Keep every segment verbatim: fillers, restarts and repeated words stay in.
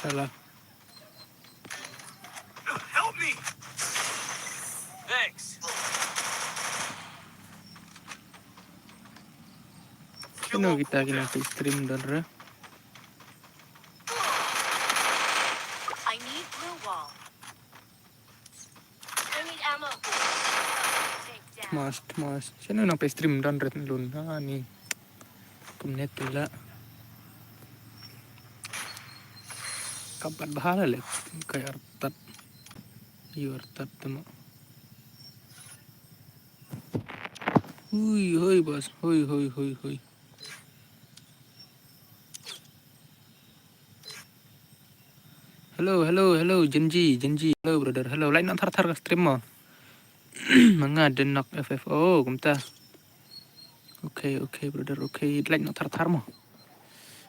Salah. Help me! Thanks. Kino kita kino ki stream don re. I need blue wall. I need ammo. Take down. Mas, mas. Sino nang pe stream don re lun. Ha ni. Kumne tula. Kapat bahala le. Kai artat. Yu artat tama. Hui, hui, bas. Hui, hui, hui, hui. Hello, hello, hello, Genji, Genji, hello brother, hello. Like noh thar thar ka stream mo. Manga den nok F F O kumta. Okay, okay brother, okay. Like noh thar thar mo.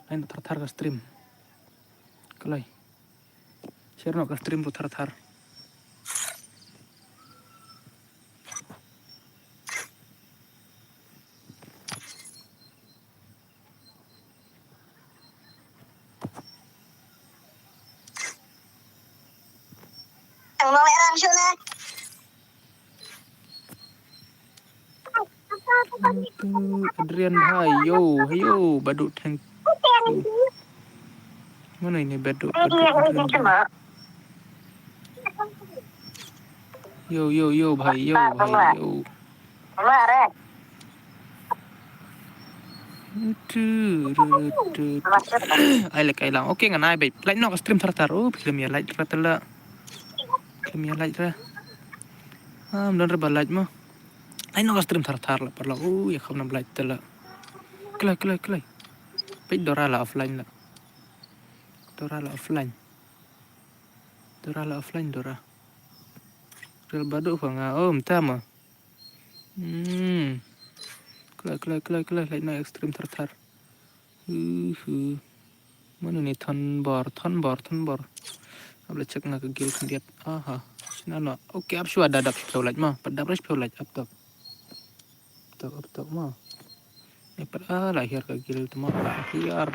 Like noh thar thar ka stream. Kalai. Share noh ka stream ruh thar thar. Adrian, hai yo, hai yo, Badu, thank you. Mano ini Badu, Badu, Adrian, hai. Yo, yo, yo, bhai, yo, bhai, yo. Tu, tu, tu, tu. Ai lek ai lang. Okay, ngan ai beit. Like noh ka stream thar thar. Oh, film ya like thar thar la. Film ya like thar. Ah, don re ba like mo. Like noh ka stream thar thar la paralok. Oh, ya kham nam like thar la. Klai, klai, klai. Peit Dora la offline la. Dora la offline. Dora la offline Dora. Real Badu fa nga. Oh, mta ma. Hmm. Klai, klai, klai, klai, like noh extreme thar thar. Uhu. Mano ni Thonbor, Thonbor, Thonbor. Ap la check nga ka guild khyndiat. Aha. Shna noh. Okay, ap shuwa da dap shiphew like ma. Pat dap re shiphew like ap tok. Ap tok, ap tok ma. Ni pat ah la hiar ka guild ma. La hiar.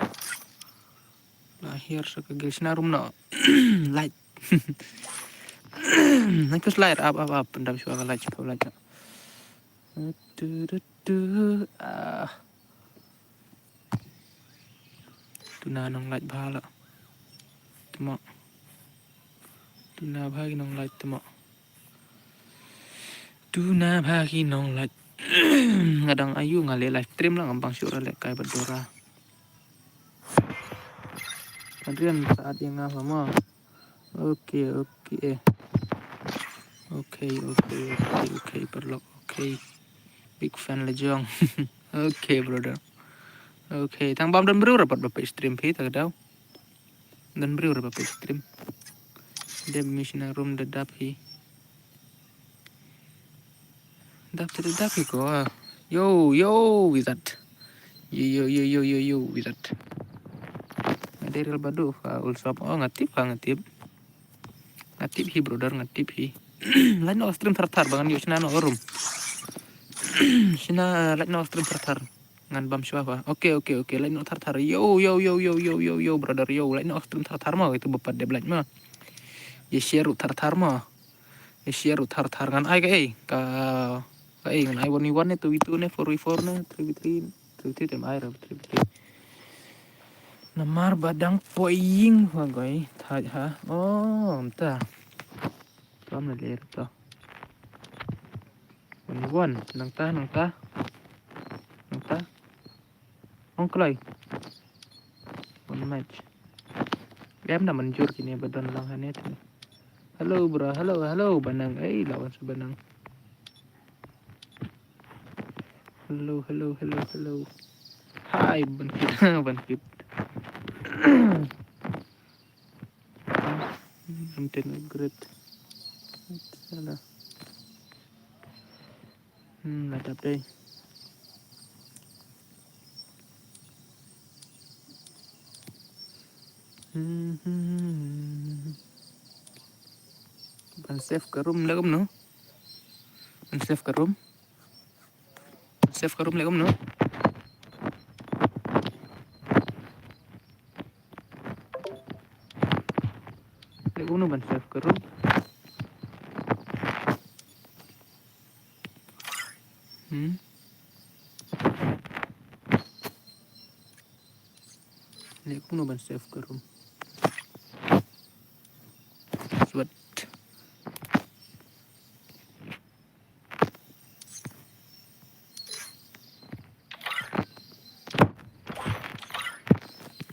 La hiar sa ka guild shna rum noh. Like. Nang kus like ap ap ap. Pat dap shuwa ka like shiphew like. Tu, tu, tu. Ah. Tuna nong like bha la. Tma. Tuna bha ki nong like tma. Tuna bha ki nong like. Nga dang ayu nga le live stream la ngam bang shuh ra le kai bad Dora. Adrian saat yang apa ma? Okay, okay. Okay, okay, okay, okay, paralok. Okay. Big fan la jong. Okay, brother. Okay, tang bam don briew ra pat ba peit stream phi ta ka daw. Don briew ra ba peit stream. Dep mi shna rum da dap hi. Dap te dap hi ko. Yo, yo, with that. Yo, yo, yo, yo, yo, yo, with that. Nga dei Real Badu fa ul sop. Oh, nga tip fa nga tip. Nga tip hi brother, nga tip hi. Like noh stream thar thar ba ngan ïoh shna noh rum. Shna like noh stream thar thar. Ngan bam shuwa fa. Okay, okay, okay. Like noh thar thar. Yo, yo, yo, yo, yo, yo, yo, brother, yo. Like noh stream thar thar ma. Itu ba pat dep like ma. Ye share ruh thar thar ma. Ye share ruh thar thar. Ngan ai ka ei. Ka, ka ei ngan ai one v one ne, two v two ne, four v four ne, three v three. Three v three te ai ra, three v three. Namar ba dang poi ïing wa goi. Thaj ha. Oh, mta. Kam le le to. One v one. Nangta, nangta. Nangta. Ong kloi. One match. Em da manjur kine ba don lang hane te. Hello bro, hello, hello Banang. Ei, lawan sa Banang. Hello, hello, hello, hello. Hi, Bankit, Bankit. Content upgrade. Salah. Hmm, la dap dei. Hmm, hmm, hmm, hmm. Ban save ka room le kumno? Ban save ka room? Ban save ka room le kumno? Kumno ban save ka room? Hmm? Leh kumno ban save ka room? Password.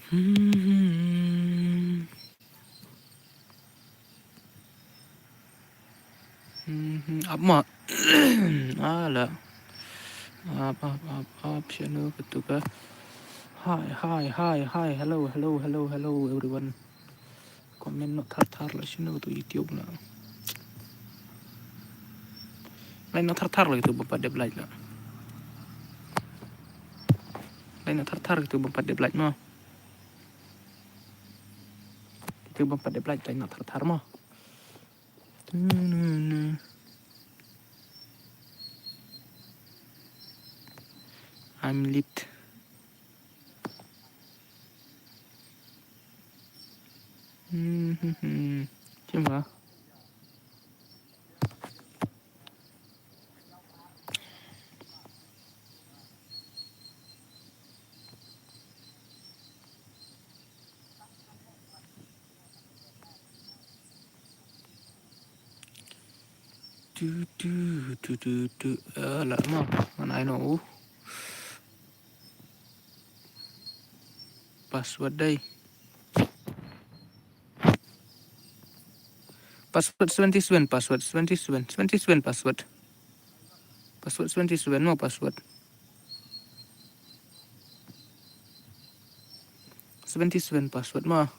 Hmm. Hmm, ap ma. Ala. Ap, ap, ap, ap, shano katu ka. Hi, hi, hi, hi. Hello, hello, hello, hello, everyone. Comment noh thar thar la shano katu YouTube la. Like noh thar thar la katu bym pat dep like la. Like noh thar thar katu bym pat dep like mo. Katu bym pat dep like, like noh thar thar mo. I'm lit. Hmm, hmm, hmm. Shim ka? Tu, tu, tu, tu, tu. Eh, la mo. Ngan ai noh. Password dei. Password seventy-seven, password seventy-seven, seventy-seven password. Password seventy-seven mo password. Seventy-seven password mo.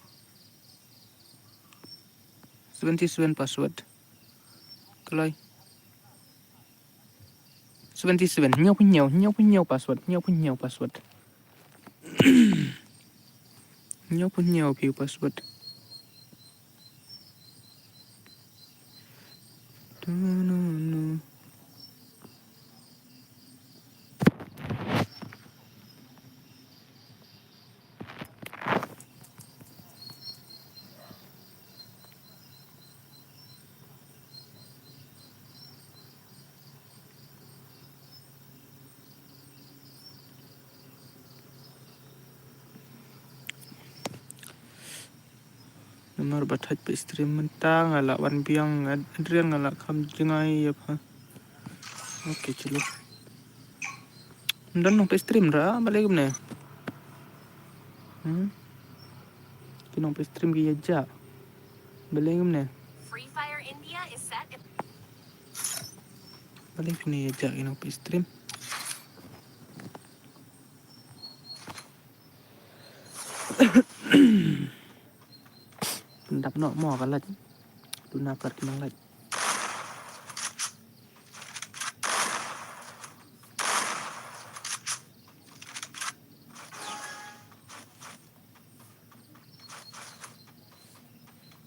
Seventy-seven password. Kalai. Seventy-seven. Hynñiewphew hynñiew, hynñiewphew hynñiew password, hynñiewphew hynñiew password. Hynñiewphew hynñiew phi password. Tu, nu, nu. Namar ba thait phi stream mynta nga la wan biang, Adrian, nga la kham jngai ïa pha. Okay, chalo. Ym don nongpeit stream ra, balei kumne? Hmm? Ki nongpeit stream ki ïa jah. Balei kumne? Free Fire India is set. Balei kumne ïa jah ki nongpeit stream? Pyndap noh mo ka light. Duna kat ki nang light.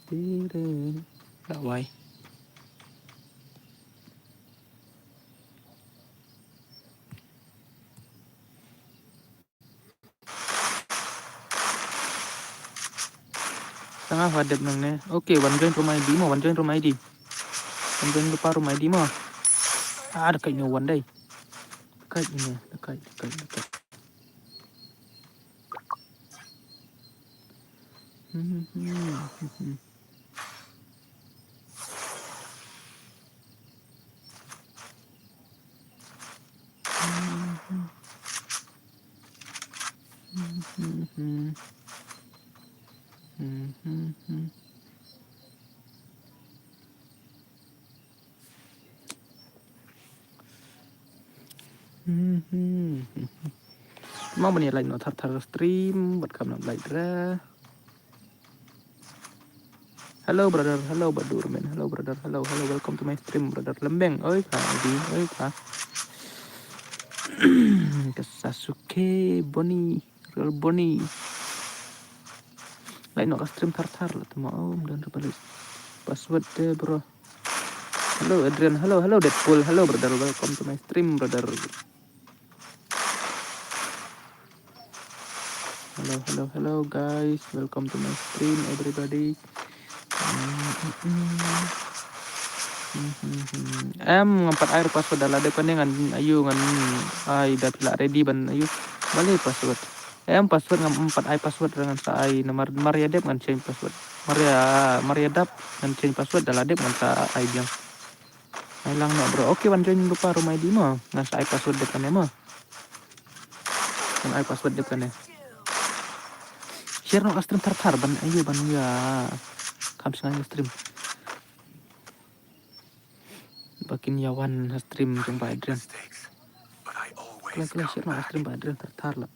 Tire. Dak wai. Tang ah, wa dep nangne. Okay, wan join room I D mo, wan join room I D. Wan join lypa room I D mo. Ah, da kait ne wan dei. Da kait ne, da kait, da kait, da kait. Hmm, hmm, hmm, hmm. Mo ban ïa like noh thar thar stream, bad kam noh like re. Hello brother, hello Badur man, hello brother, hello, hello, welcome to my stream brother. Lembeng, oi ka, di, oi ka. Ka Sasuke, Bonnie, real Bonnie. Like noh ka stream thar thar la tuma, oh, ym don re balik. Password te bro. Hello Adrian, hello, hello Deadpool, hello brother, welcome to my stream brother. Hello, hello, hello guys, welcome to my stream everybody. Em, ngam pat ai ruh password da la dep kane ngan aiu ngan ai da phi la ready ban aiu. Balei password? Em, password ngam, ngam pat ai password re ngan sa ai namar, mar ïa dep ngan change password. Mar ïa, mar ïa dap ngan change password da la dep ngan sa ai biang. Ai lang noh bro. Okay, wan join lypa ruh ma I D mo. Ngan sa ai password dep kane mo. Ngan ai password dep kane. Share noh ka stream thar thar ban aiu ban ïa kham sngew ïa stream. Ba kin ïa wan ha stream jong Bah Adrian. Kla kla share noh ka stream Bah Adrian thar thar la.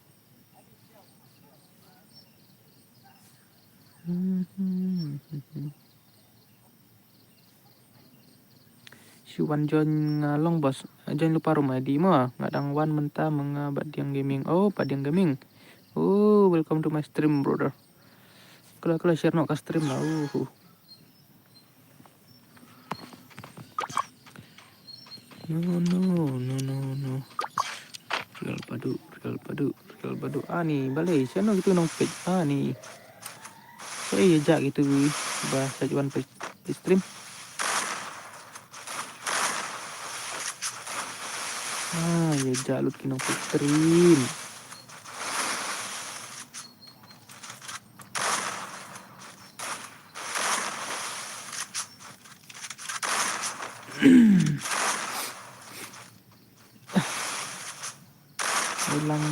Shu wan join nga long boss. Join lypa ruh ma I D mo. Nga dang wan mynta ma nga Bah Diang Gaming. Oh, Bah Diang Gaming. Oh, welcome to my stream, brother. Kla kla share noh ka stream la. Uh. No, no, no, no, no. Real Badu, Real Badu, Real Badu. Ani, balei, shano kitu nongpeit? Ani. Sa ïa ja kitu ba sa wan peit stream. Ah, ïa ja lut ki nongpeit stream. Bilang.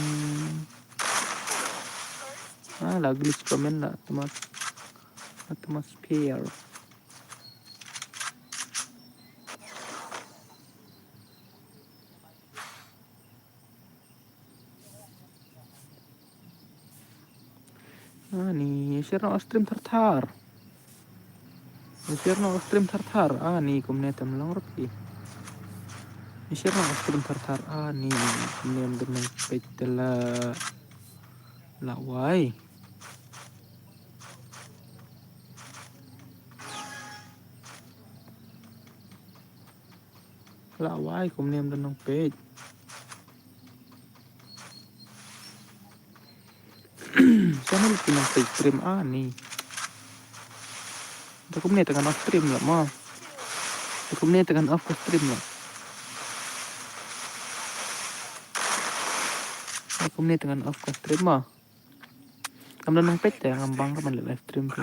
Ah, la glitch comment la, Thomas. Thomas Pierre. Ani, share noh stream thar thar. Share noh stream thar thar. Ani, kumne tam long ruh phi. Share noh stream thar thar. Ani, kumne ym don nongpeit te la. La wai. La wai kumne ym don nongpeit. Shano ki nongpeit stream ani. Da kumne te ngan off stream la mo. Da kumne te ngan off ka stream la. Da kumne te ngan off ka stream mo. Kam don nongpeit te ngam bang ka ban leh live stream te.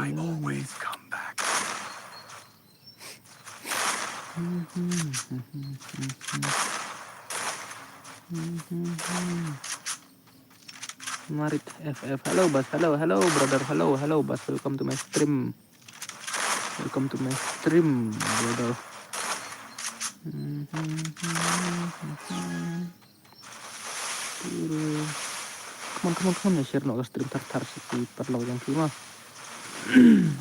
Marit F F. Hello, boss. Hello, hello, brother. Hello, hello, boss. Welcome to my stream. Welcome to my stream, brother. Come on, come on, come on, share noh ka stream thar thar sha ki paralok jong ki mo.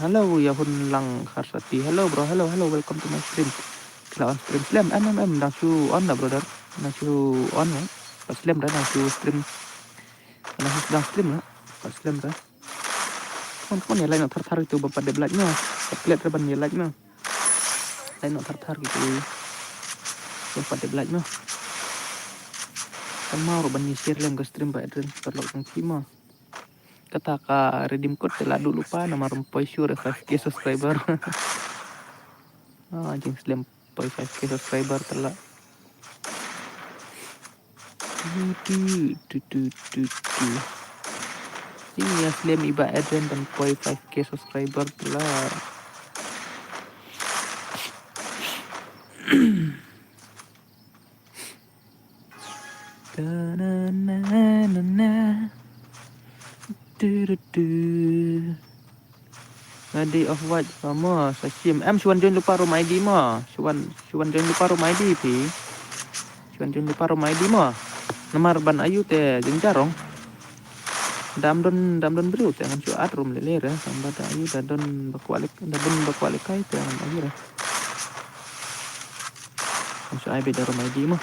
Hello, Yahun Lang Kharsati. Hello, bro. Hello, hello. Welcome to my stream. Ki la on stream slem. Em, em, em. Dang shu on da, brother. Dang shu on, eh. Pat slem da, dang shu stream. Dang shu dang stream la. Pat slem da. Come on, come on, ïa like noh thar thar itu ba pat dep like mo. Pat klet re ban ïa like mo. Like noh thar thar itu ba pat dep like mo. Kan mau ruh ban ïa share lem ka stream ba adren paralok jong ki mo. Kata ka redeem code te la duh lypa namar ym poi sure five K subscriber. Ah, jingslem poi five K subscriber te la. Tu, tu, tu, tu, tu, tu. Ïa slem i Bah Adrian ban poi five K subscriber te la. Ta na na na na. Tu, tu, tu. Nga dei off white ka mo, sa shim. Em, shu wan join lypa ruh ma I D mo. Shu wan, shu wan join lypa ruh ma I D phi. Shu wan join lypa ruh ma I D mo. Namar ban aiu te jynjar ong. Da ym don, da ym don briew te ngan shu add ruh ym lei lei re. Tang ba da aiu da don ba kwah leh, da don ba kwah leh kai te ngan aiu re. Ngan shu ai beit da ruh ma I D mo.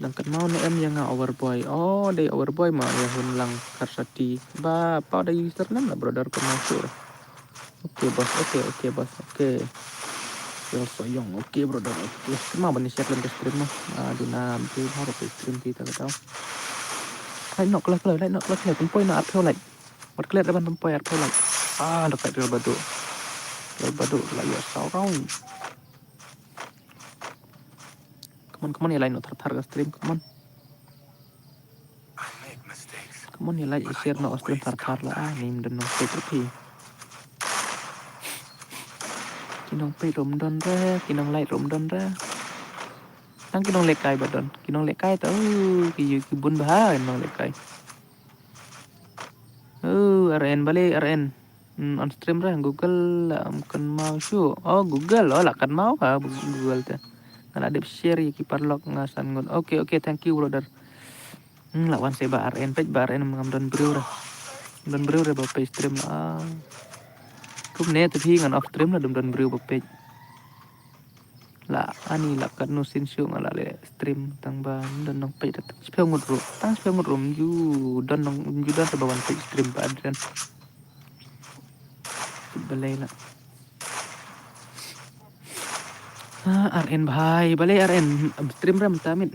Dang kynmaw ne em ïa nga Overboy. Oh, dei Overboy ma Yahun Lang Kharsati. Ba, pau da username la brother kynmaw sure. Okay boss, okay, okay boss, okay. Yo so yong, okay brother, okay. Kynmaw ban share lem ka stream mo. Ah, duna bru haro ka stream kita ka tau. Lait noh, kloi, kloi, lait noh, kloi, kloi. Pynpoi noh arphew lait. Wat klet ban pynpoi arphew lait. Ah, da klet rel badu. Rel badu la ïoh saw round. Come on, come on, ïa like noh thar thar ka stream, come on. Come on, ïa like, ïa share noh ka stream thar thar la, ah, ym don nongpeit ruh phi. Ki nongpeit ruh ym don re, ki nonglike ruh ym don re. Tang ki nonglehkai ba don, ki nonglehkai ta, oh, ki ïa ki bun bha ki nonglehkai. Oh, R N, balei R N? Hmm, on stream re, Google la ym kynmaw shuh. Oh, Google, oh, la kynmaw ha Google te. Nga la dep share ïa ki paralok nga san ngut. Okay, okay, thank you, brother. Hmm, la wan sa ba R N, peit ba R N ngam don briew re. Ngam don briew re ba peit stream la. Kumne te phi ngan off stream la, ym don briew ba peit. La ani la katno sien shuh nga la leh stream tang ba ym don nongpeit, tang shiphew ngut ruh, tang shiphew ngut ruh, ym ju don nong, ym ju don sa ba wan peit stream Bah Adrian. Balei la. Ah, R N bhai, balei R N, ym stream re mynta miet.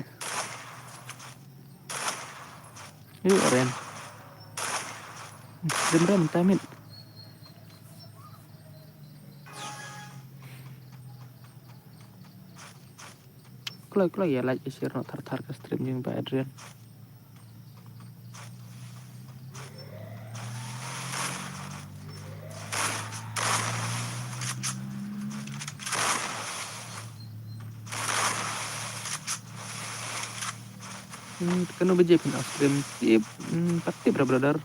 Ïoh R N. Ym stream re mynta miet. Kloi, kloi, ïa like, ïa share noh thar thar ka stream jong Bah Adrian. Hmm, katno baje phin off stream? Tip, hmm, pat tip re, brother.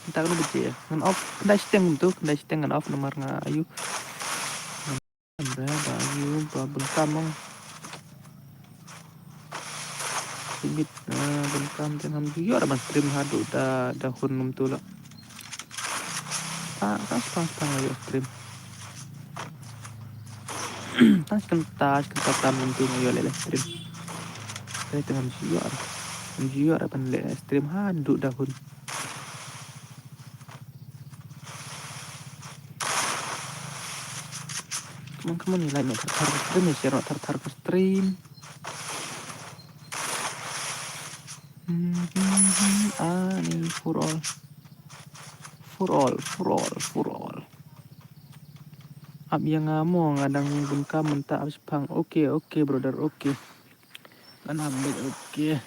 Mynta katno baje? Ngan off khyndai shiteng kumto, khyndai shiteng ngan off namar nga aiu. Ngan re ba aiu ba bun kam mo. Limit, ah, bun kam te ngam ju ïoh re ban stream haduh da, da hun kumto la. Ta, ta, ta, ta, ïoh stream. Ta, ta, ta, ta, ngam ju ïoh leh, leh stream. Te, te ngam ju ïoh re. Ngam ju ïoh re ban leh stream haduh da hun. Come on, come on, ïa like noh thar thar ka stream, ïa share noh thar thar ka stream. Hmm, hmm, hmm, ani for all. For all, for all, for all. Ap ïa nga mo, nga dang bun kam mynta, ap shipang. Okay, okay, brother, okay. Ngan ap beit, okay.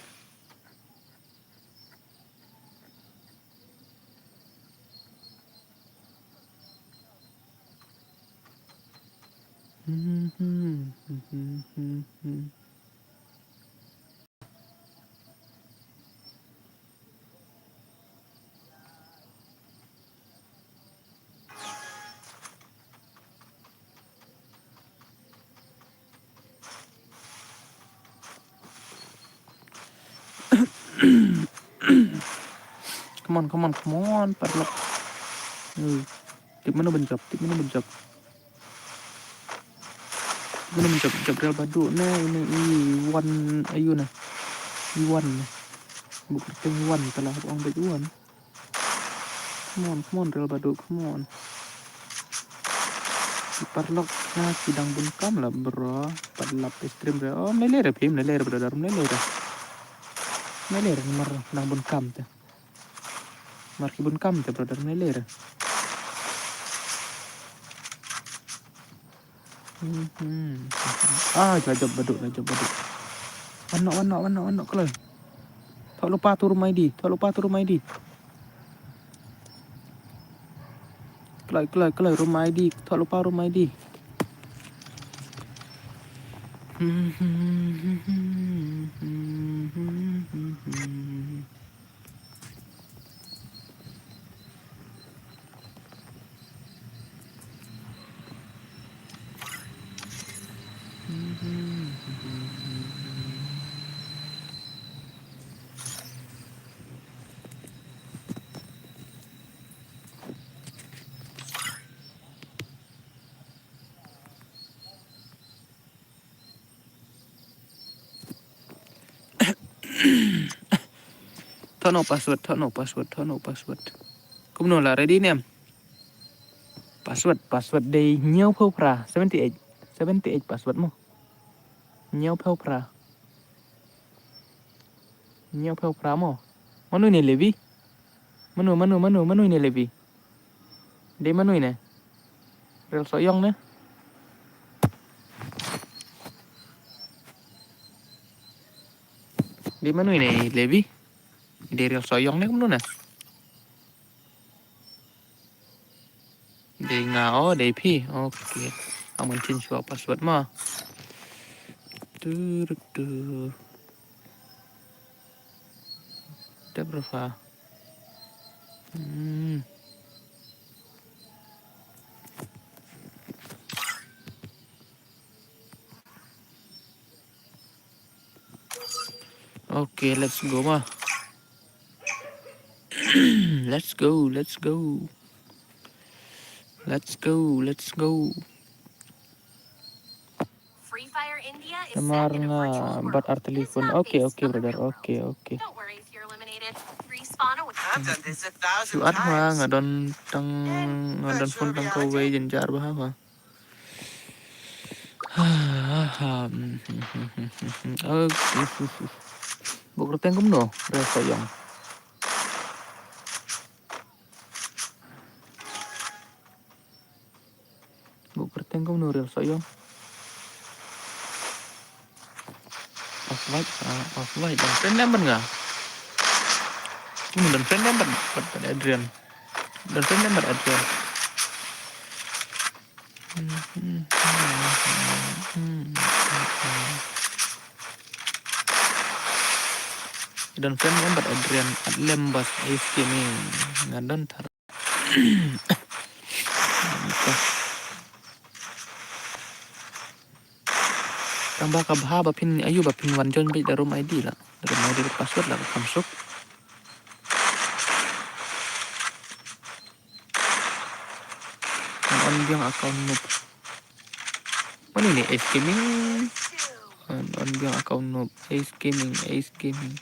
Come on, come on, come on, paralok. Hmm. Tip mano ban jop, tip mano ban jop. Tip mano ban jop, jop rel badu ne, ine i wan, aiu ne. I wan ne. Buk kyrteng i wan, tala hap ong bad i wan. Come on, come on, rel badu, come on. Ki paralok na ki dang bun kam la bro, pat lap stream re. Oh, mlei lei re phi, mlei lei re brother, mlei lei re. Mlei lei re namar dang bun kam te. Namar ki bun kam te brother, mlei lei re. Mhm. Ah, la jop badu, la jop badu. Wan noh, wan noh, wan noh, wan noh, kloi. Thoh lypa tu room I D, thoh lypa tu room I D. Kloi, kloi, kloi, room I D, thoh lypa room I D. Thoh noh password, thoh noh password, thoh noh password. Kumno la ready ne em? Password, password dei hynñiewphew phra, seventy eight, seventy eight password mo. Hynñiewphew phra. Hynñiewphew phra mo. Mano ine Levi? Mano, mano, mano, mano ine Levi? Dei mano ine? Rel Soyong ne? Dei mano ine Levi? Dei Rel Soyong ne kumno ne? Dei nga, oh, dei phi. Okay. Ang ban change wa password ma. Tu tu tu. Dep rufa. Hmm. Okay, let's go ma. Let's go, let's go. Let's go, let's go. Free Fire India is set Namar in a nga virtual bat world. Ar It's telephone. Not Okay, based okay, on the brother. Real world. Okay, okay. Don't worry if you're eliminated. Respawn a I've done this a thousand Shu at ma times. Nga don tang, then nga don virtual phone tang reality. Kawei jen jar ba ha. Okay. Buk reteng kumno, Rel Soyong. Buk reteng kumno, Rel Soyong. Off white, ah, off white. Don friend lem bad nga. Hmm, don friend lem bad, bad, bad Adrian. Don friend lem bad Adrian. Don friend lem bad Adrian, at lem bad Ace Gaming. Nga don thar. Tang ba ka bha ba phin ayu ba phin wan join bad da room I D la. Da room I D bad password la ka kham suk. An on biang account noob. Mano ine Ace Gaming? An on biang account noob. Ace Gaming, Ace Gaming.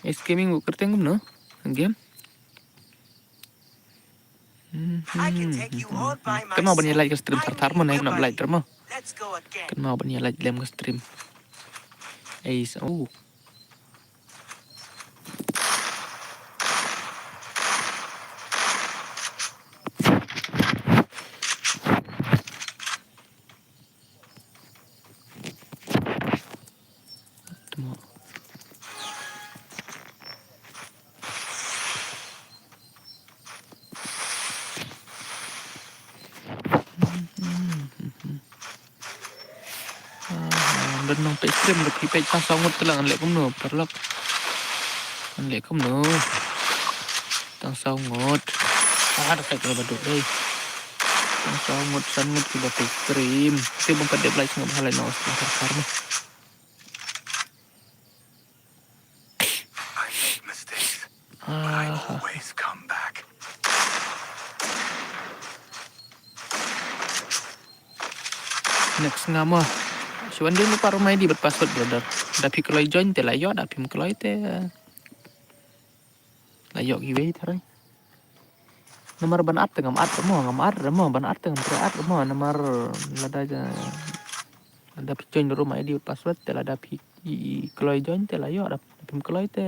Ace Gaming buk kyrteng kumno? Game? I can take you all by myself. Kynmaw ban ïa like ka stream thar thar mo, nai nap like thar mo. Let's go again. Kynmaw ban ïa like lem ka stream. Ace, oh. Ah, don nong peit stream da phi peit tang saw ngut te la ngan leh kumno paralok. Ngan leh kumno. Tang saw ngut. Ah, da peit ba duk dei. Tang saw ngut san ngut kiba peit stream. Te bym pat dep like sngap halai nong stream thar thar mo. I make mistakes, but I always come back. Next nga mo. Shu wan join pat room I D bad password brother. Da phi kloi join te la ïoh, da phim kloi te la ïoh kiwei tharai. Namar ban add te ngam add mo, ngam add mo, ban add te ngam treh add mo, namar lada ja, lada phi join room I D bad password te lada phi kloi join te la ïoh, da phim kloi te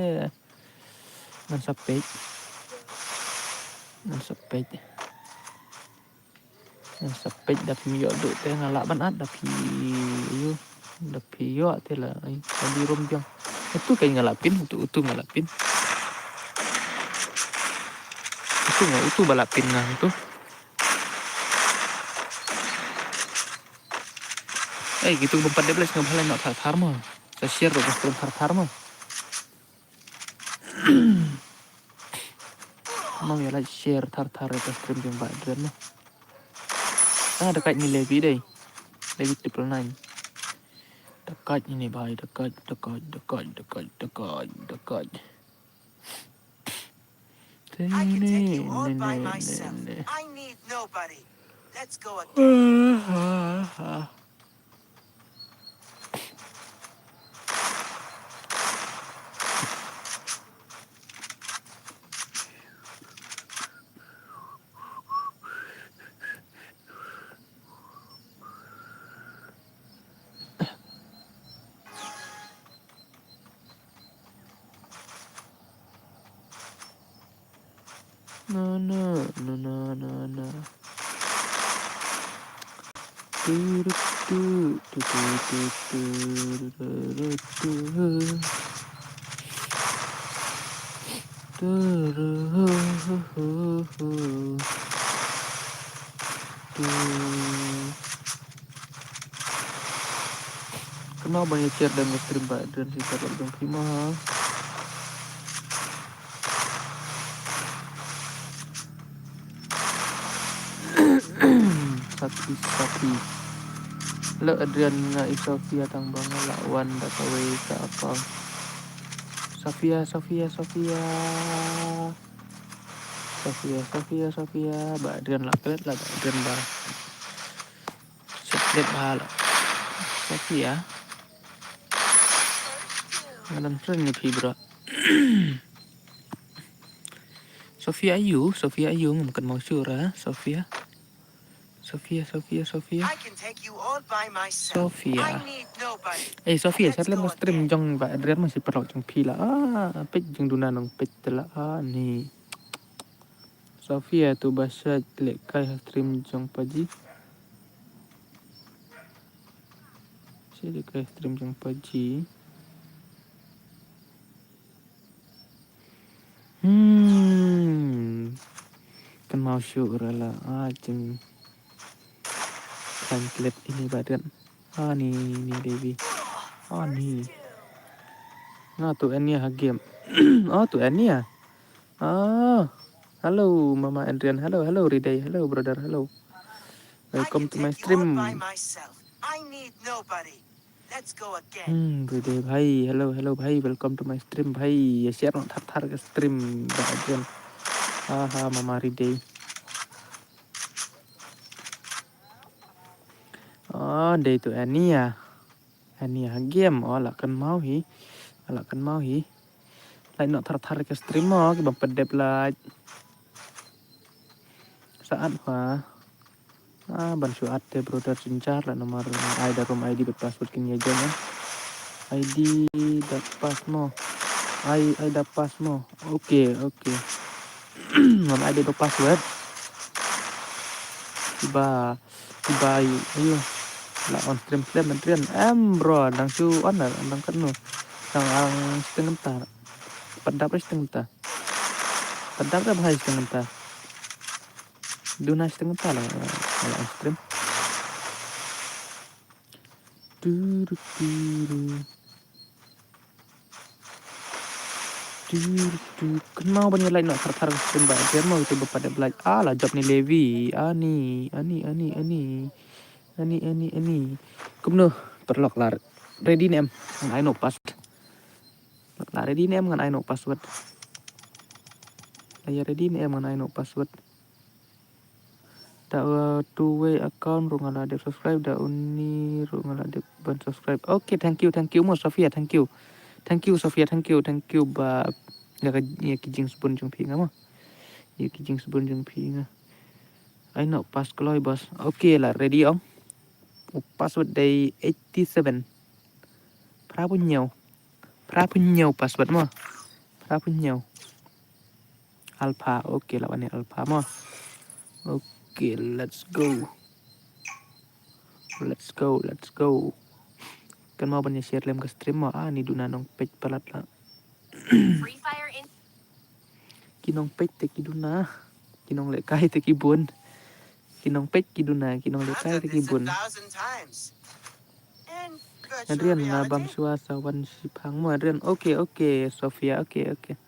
ngan sa peit. Ngan sa peit. Ngan sa peit da phim ïoh duh te nga lah ban add da phi ïoh. Da phi ïoh te la ai ka di rum biang. Utu ka nga lah pin, utu, utu nga lah pin. Utu nga, utu ba lah pin nga utu. Eh, gitu bym pat dep like sngap halai noh thar thar mo. Sa share ruh ka stream thar thar mo. Mo ïa like share thar thar ïa ka stream jong Bah Adrian mo. Ah, da kait ni Levi dei. Levi triple nine. Da kait ni bhai, da kait, da kait, da kait. I can take you all by myself. I need nobody. Let's go again. Na, na, na, na, na, na. Tu, ru, tu, tu, tu, tu, tu, ru, ru, tu. Tu, ru, hu, hu, hu, hu. Tu. Kynmaw ban ïa share da ka stream ba dang shisha ba dang phi ma. Sapi, sapi. Hello Adrian, nga i Sofia tang ba nga la wan da kawei ka account. Sofia, Sofia, Sofia. Sofia, Sofia, Sofia. Ba Adrian la klet la ba Adrian ba. Sa klet ba la. Sofia. Nga dang friend ïa phi bro. Sofia ayu, Sofia ayu, ngam kynmaw shuh ra, Sofia. Sofia, Sofia, Sofia. I can take you all by myself. Sofia. I need nobody. Eh, Sofia, let's sa lem go stream again. Jong ba Adrian ma shi paralok jong phi la. Ah, peit jong duna nong peit te la. Ah, ni. Sofia tu ba sha leh kai ha stream jong paji. Sha leh kai stream jong paji. Hmm. Kynmaw shuh ra la. Ah, jing. Kan klet ini badan. Ah, ni, ni, baby. Ah, ni. Nga tu Ania ha game. Oh, tu Ania. Ah. Hello, Mama Adrian. Hello, hello, Riday. Hello, brother. Hello. Welcome to my stream. I need nobody. Let's go again. Hmm, Riday bhai. Hello, hello, bhai. Welcome to my stream, bhai. Ïa share noh thar thar ka stream ba Adrian. Aha, Mama Riday. Oh, dei tu Ania. Ania game. Oh, la kynmaw hi. La kynmaw hi. Like noh thar thar ka stream mo, ki bym pat dep like. Sa add ha. Ah, ban shu add te brother, jynjar la namar ai da rum I D bad password kin ïa join. I D da pass mo. Ai, ai da pass mo. Okay, okay. Ngam ai da password. Ba Bye. Ayo. La on stream slem Adrian. Em bro, dang shu on la, dang katno. Dang ang shiteng kynta. Pat dap shiteng kynta. Pat dap bha shiteng kynta. Duna shiteng kynta la, la on stream. Turu, turu. Turu, turu. Kynmaw ban ïa like noh thar thar ka stream ba Adrian mo, ïa uto ba pat dep like. Ah, la jop ni Levi. Ani, ani, ani, ani. Ani, ani, ani. Kumno, paralok la ready ne em? Ngan ai noh password. La ready ne em, ngan ai noh password. La ïa ready ne em, ngan ai noh password. Da, uh, two way account ruh nga la dep subscribe, da uni ruh nga la dep ban subscribe. Okay, thank you, thank you mo Sofia, thank you. Thank you Sofia, thank you, thank you ba ïa ka, ïa ki jingsbun jong phi nga mo. Ïa ki jingsbun jong phi nga. Ai noh pass kloi boss. Okay, la ready ong. U password dei eighty seven. Phra phew hynñiew. Phra phew hynñiew password mo. Phra phew hynñiew. Alpha, okay, la wan ïa alpha mo. Okay, let's go. Let's go, let's go. Kynmaw ban ïa share lem ka stream mo. Ah, ni duna nongpeit palat la. Free Fire in. Ki nongpeit te ki duna. Ki nonglehkai te ki bun. Ki nongpeit ki duna, ki nonglehkai te ki bun. Adrian, nga bam shuwa sa wan shipang mo Adrian. Okay, okay, Sofia, okay, okay.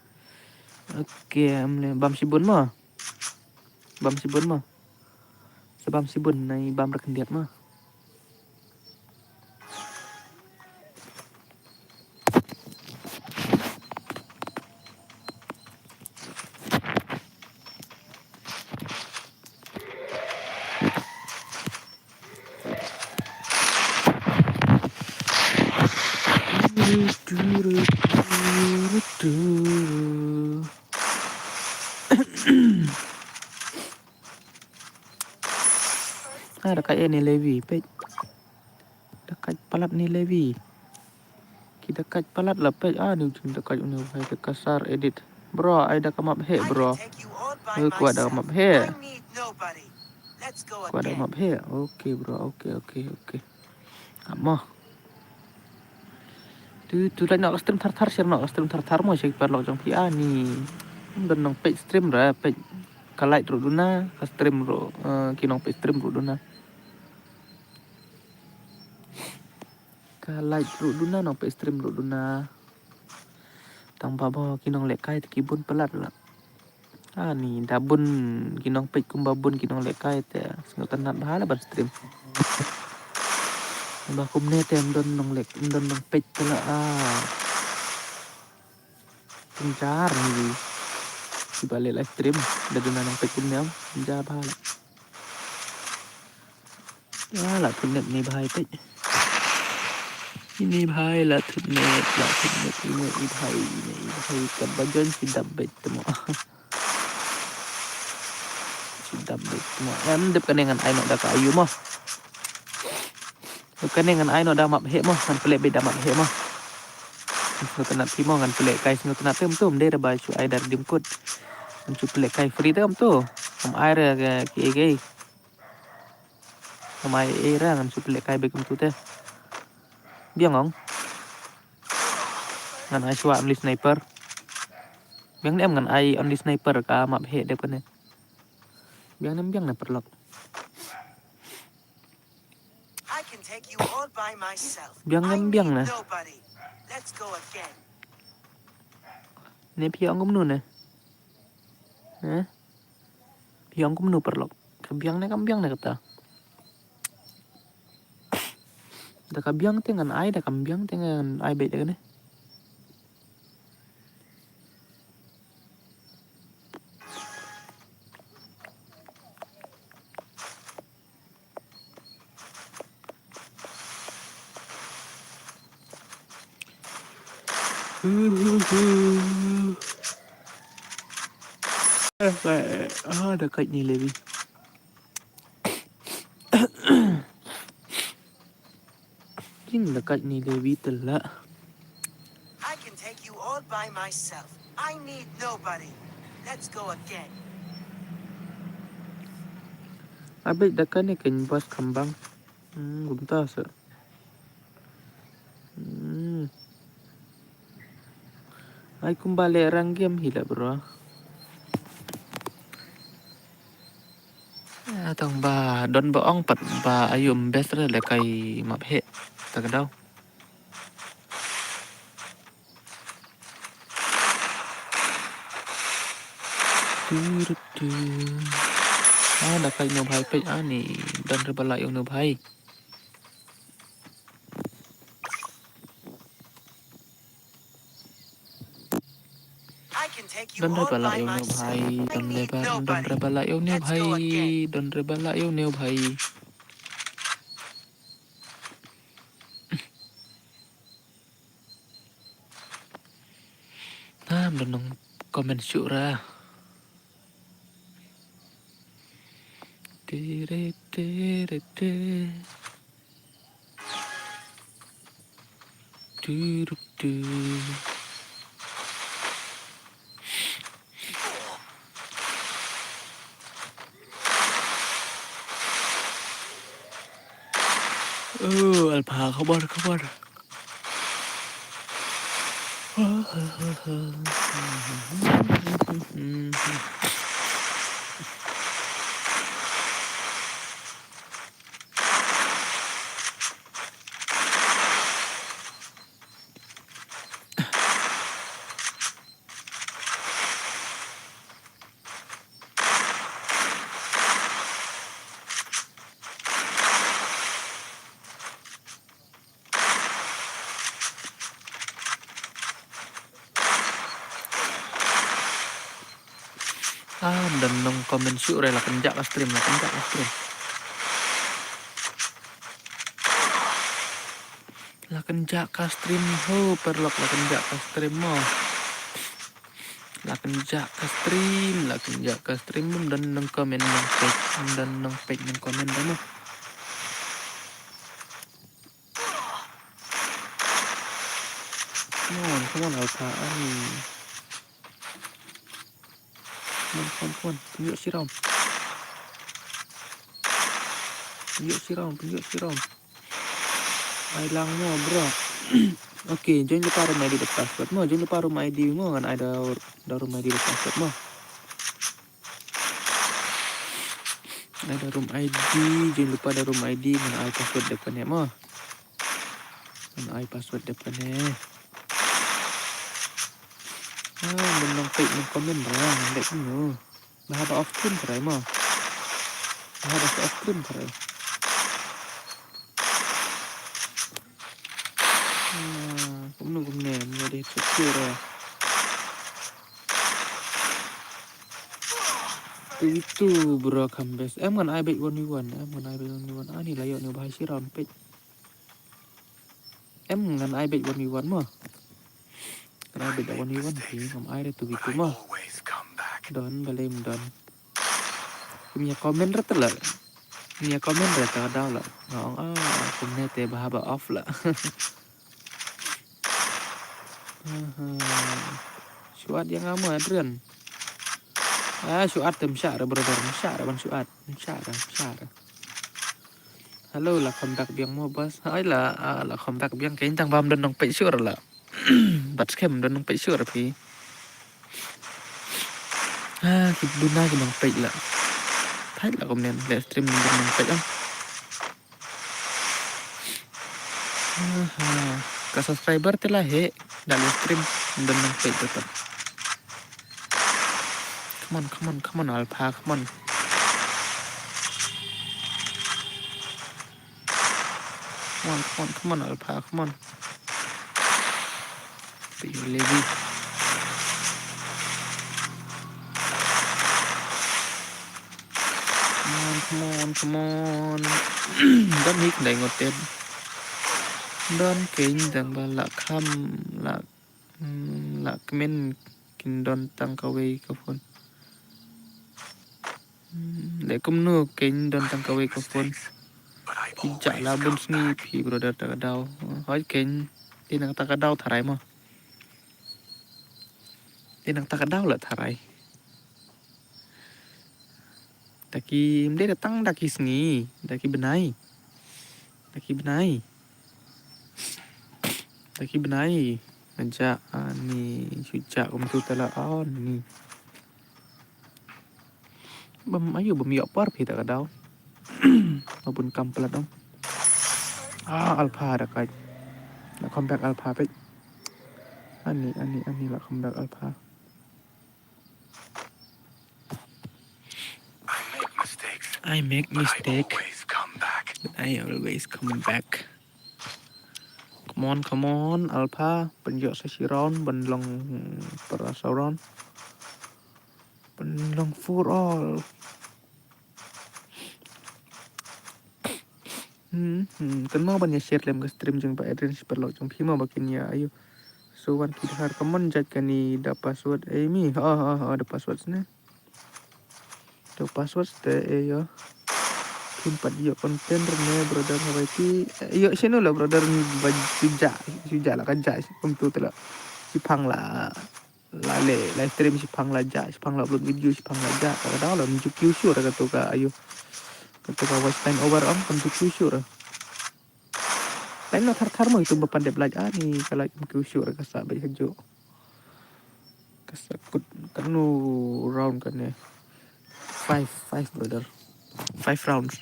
Okay, em le bam shibun mo. Bam shibun mo. Sa bam shibun, nai bam ra khyndiat mo. Ah, da kait ïa ni Levi, peit. Da kait palat ni Levi. Ki da kait palat la peit. Ah, ni u jing da kait uni u hai da ka sar edit. Bro, ai da ka map heh, bro. Kwah da map heh. Kwah da map heh. Okay bro, okay, okay, okay. Amo. Tu tu lait noh ka stream thar thar, share noh ka stream thar thar mo sha ki paralok jong phi ani. Don nongpeit stream ra, peit ka lait ruh duna, ka stream ruh, eh, ki nongpeit stream ruh duna. Ka lait ruh duna, nongpeit stream ruh duna. Tang ba ba ki nonglehkai te ki bun palat la. Ani da bun ki nongpeit kumba bun ki nonglehkai te sngewtynnat bha la ban stream. Ba kumne te ym don nongleh, ym don nongpeit te la a. Pynjar ni kiba leh live stream da duna nongpeit kumne, pynjar bha la. Ah, la thut net ne bhai peit. Ine bhai la thut net, la thut net, ine i bhai, ine i bhai, kaba jon shi dap beit te mo. Shi dap beit te mo. Em dep kane ngan ai noh da ka ayu mo. Dep kane ngan ai noh da map heh mo, ngan pynleh beit da map heh mo. Ngan sngewtynnat phi mo, ngan pynleh kai sngewtynnat te mo, to ym dei re ba shu ai da redeem code. Ngan shu pynleh kai free te mo to. Ngam ai re ki ei ki ei. Ngam ai ei re, ngan shu pynleh kai beit kumtu te. Biang ong. Ngan ai shuwa only sniper. Biang ne em ngan ai only sniper ka map heh dep kane. Biang ne em biang ne paralok. I can take you all by myself. Biang ne em biang ne. Let's go again. Ne phi ong kumno ne? Eh? Phi ong kumno paralok? Ka biang ne kam biang ne kata? Da ka biang te ngan ai, da kam biang te ngan ai beit da kane. Ah, da kait ni lewi. Jing da kait ni lewi tela. I can take you all by myself. I need nobody. Let's go again. Abit da kane kan bas kambang. Hmm, kumta sa. Hmm. Ai kumba leh rang game hi la bro. Ah, tang ba don ba ong pat ba ayu ym best re leh kai map heh. Ta ka daw. Tu, tu, tu. Ah, da kai no bhai peit ani. Don re ba la ong no bhai. Don re ba la ong no bhai. Don re ba, don re ba la ong no bhai. Don re ba la ong no bhai. Nam don nong comment shuh ra. Tere, tere, tere. Tu, tu, tu. Oh, Alpha, khabar, khabar. Ah, don nong comment shuh re, la kynjah ka stream, la kynjah ka stream. La kynjah ka stream ho, paralok, la kynjah ka stream mo. La kynjah ka stream, la kynjah ka stream, don nong comment nong peit, don nong peit nong comment mo. Come on, come on, Alpha, ani. Come on, come on, come on. Pynïoh shi round. Pynïoh shi round, pynïoh shi round. Ai lang mo, bro. Okay, join lypa room I D da password mo. Join lypa room I D mo, ngan ai da, da room I D da password mo. Ai da room I D, join lypa da room I D, ngan ai password da kane mo. Ngan ai password da kane. Ah, mynta nang peit nang comment ra, nang leit mo. Ba haba off stream trai mo. Ba haba off stream trai. Ah, kumno kumne, mynta dei secure ra. Two v two, bro, come best. Em ngan ai beit one v one, em ngan ai beit one v one. Ani la ïoh ni ba shi round peit. Em ngan ai beit one v one mo. Ngan ai beit da one v one phi, ngam ai re two v two mo. Don, balei ym don. Ym ïa comment re te la. Ym ïa comment re te ka daw la. Nga ong, ah, kumne te ba haba off la. Aha. Shu add ïa nga mo, Adrian. Ah, shu add te ym shah re, brother, ym shah re ban shu add. Ym shah re, ym shah re. Hello, la come back biang mo, boss? Hooid la, ah, la come back biang, kein tang ba ym don nongpeit shuh la. Bad skhem ym don nongpeit shuh phi. Ah, ki duna ki nongpeit la. Thait la kumne, live stream ym don nongpeit ah. Aha. Ka subscriber te la heh, da live stream ym don nongpeit te. Come on, come on, come on, Alpha, come on. Come on, come on, come on, Alpha, come on. Be you lazy. Come on, come on, come on. Don hi kynda ngot te. Don kein tang ba la kham la Hmm, la kmen kin don tang kawei ka phone. Hmm, le kumno kin don tang kawei ka phone. Ki ja la bun sngi phi brother ta ka daw. Hoi kin ti nang ta ka daw tharai mo. Ti nang ta ka daw la tharai. Da ki, ym dei da tang da ki sngi, da ki bnai. Da ki bnai. Da ki bnai. Nga ja, ani, shu ja kumtu te la, ani. Bam, ayu, bam ïoh por phi ta ka daw. Ba bun kam palat dong. Ah, Alpha da kai. La come back Alpha peit. Ani, ani, ani la come back Alpha. I make mistakes, I make but I mistake, always come back. But I always come back. Come on, come on, Alpha. Pynjot sa shi round, ban long para sa round. Ban long for all. Hmm, hmm. Kan mo ban ïa share lem ka stream jong ba Adrian shi paralok jong phi mo ba kin ïa ayu. So wan ki dhar ka mon jait kani da password ei mi. Ha ha ha da password sne. Da password te ei yo. Kim pat ïoh content ne brother ha bai ki. Ïoh shano la brother ni ba shu ja, shu ja la ka ja kumtu te la. Shi phang la. La le live stream shi phang la ja, shi phang la upload video, shi phang la ja. Ka daw la ym ju kiew shuh ra katu ka ayu. Katu ka watch time over ong kam ju kiew shuh ra. Time na thar thar mo itu ba pan dep like ani ka like ym kiew shuh ra ka sa bai hajo. Ka sa kut kanu round kane. Five, five brother. Five rounds.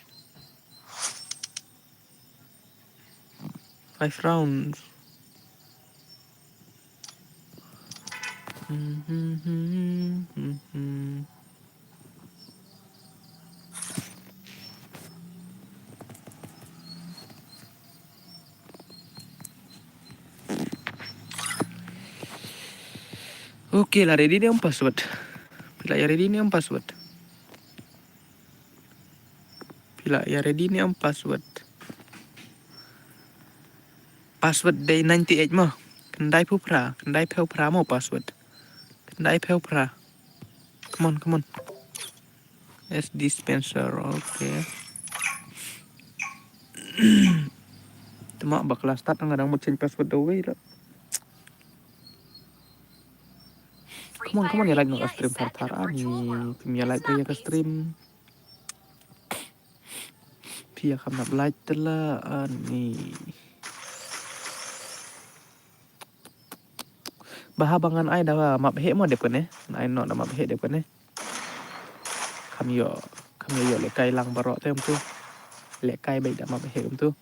Five rounds. Okay, la ready ne em password. Phi la ïa ready ne em password. Phi la ïa ready ne em password. Password dei ninety-eight mo. Khyndai phew phra, khyndai phew phra mo password. Khyndai phew phra. Come on, come on. S dispenser, okay. Te ma ba ka la start nga dang mut change password da wei la. Mon, come on, ïa like noh ka stream thar thar ani. Phi ïa like ïa ka stream. Phi ïa kham nap like te la ani. Ba haba ngan ai da map heh mo dep kane. Ngan ai noh da map heh dep kane. Kham ïoh, kham ïoh lehkai lang baroh te kumtu. Lehkai beit da map heh kumtu.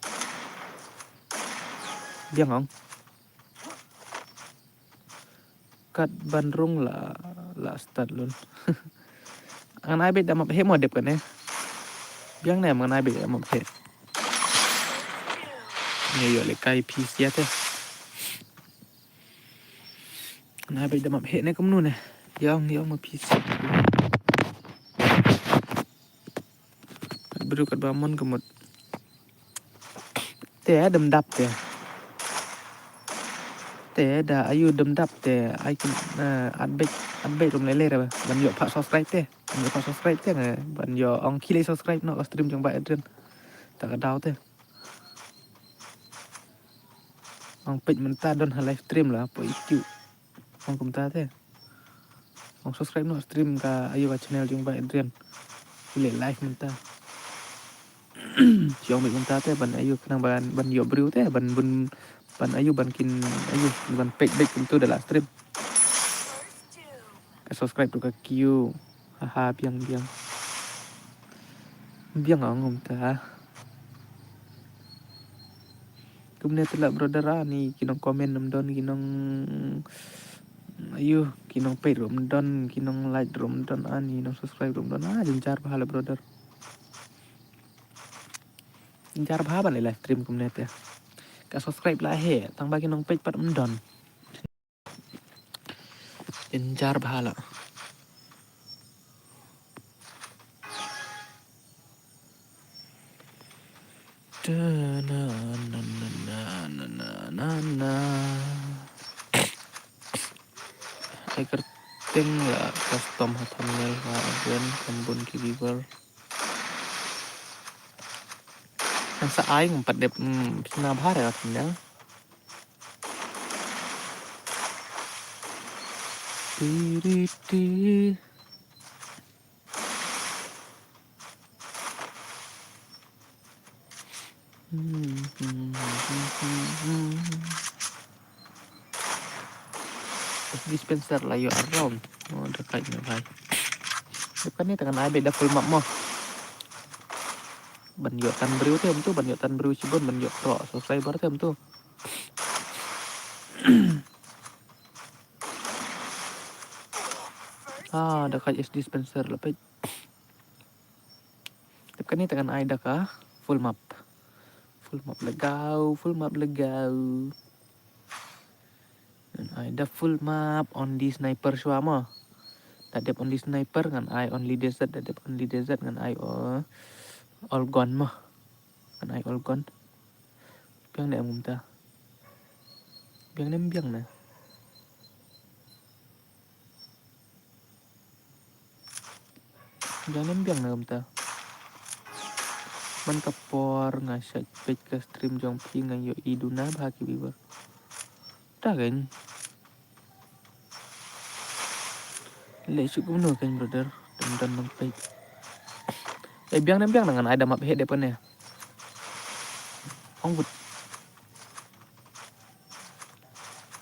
Biang ong. Kat ban rung la, la start lun. Ngan ai beit da map heh mo dep kane. Biang ne ngan ai beit da map heh. Ngi ïoh lehkai phi sia te. Ngan ai beit da map heh ne kumno ne. Ïong, ïong ma phi sia. Kat briew kat ba mon ka mut. Te dem dap te. Te da ayu dem dap te. Ai kin, eh, at beit, at beit rum lele re ba. Ban ïoh pat subscribe te. Ban ïoh pat subscribe te nge. Ban ïoh ong khie lei subscribe noh ka stream jong Bah Adrian. Ta ka daw te. Ong peit mynta don ha live stream la, poi ïa ki. Ong kumta te. Ong subscribe noh stream ka ayu ka channel jong Bah Adrian. Pule live mynta. Ong beit mynta te ban ayu khnang ban, ban ïoh briew te ban, ban, ban ayu ban kin ayu ban peit beit kumtu da la stream. Ka subscribe tu ka kiew. Haha, biang, biang. Biang ong kumta. Kumne te la brother ani, ki nong comment rum don, ki nong ayu, ki nong peit rum don, ki nong like rum don ani, nong subscribe rum don. Ah, jynjar bha la brother. Jynjar bha ban live stream kumne te. Ka subscribe la heh, tang ba ki nong peit pat rum don. Jynjar bha la. Ai kyrteng la custom ha thumbnail ha Adrian, kham bun ki viewer. Nang sa ai ngam pat dep, hmm, sna bha re ka thumbnail. Ti, ri, ti. Dispenser la ïoh around. Oh, da kait ne bhai. Dep kane te ngan ai beit da full map mo. Ban ïoh tan briew te kumtu, ban ïoh tan briew shibun, ban ïoh khroh subscriber te kumtu. Ah, da kait dispenser la peit. Dep kane te ngan ai da ka full map. Full map lagau, full map lagau. Ngan ai da full map, only sniper shuwa mo. Da dep only sniper ngan ai only desert, da dep only desert ngan ai, oh, all gun mo. Ngan ai all gun. Biang ne em kumta. Biang ne em biang ne. Biang ne em biang ne kumta. Man ka por nga shait peit ka stream jong phi nga ïohi duna bha ki viewer. Ta kein. Leh shu kumno kein brother. Dang don dang peit. Eh, biang ne em biang ne ngan ai da map heh dep kane. Ong but.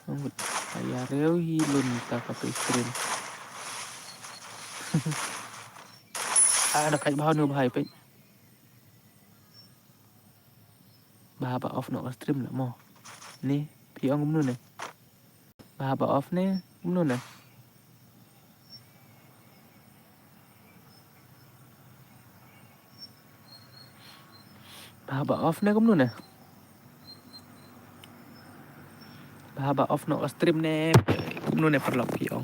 Ong but. Aya reu hi lun ta ka peit stream. Ah, da kait bha nu bha peit. Bha ba off noh ka stream la mo. Ne, phi ong kumno ne? Bha ba off ne kumno ne? Bha ba off ne kumno ne? Bha ba off noh ka stream ne kumno ne paralok phi ong?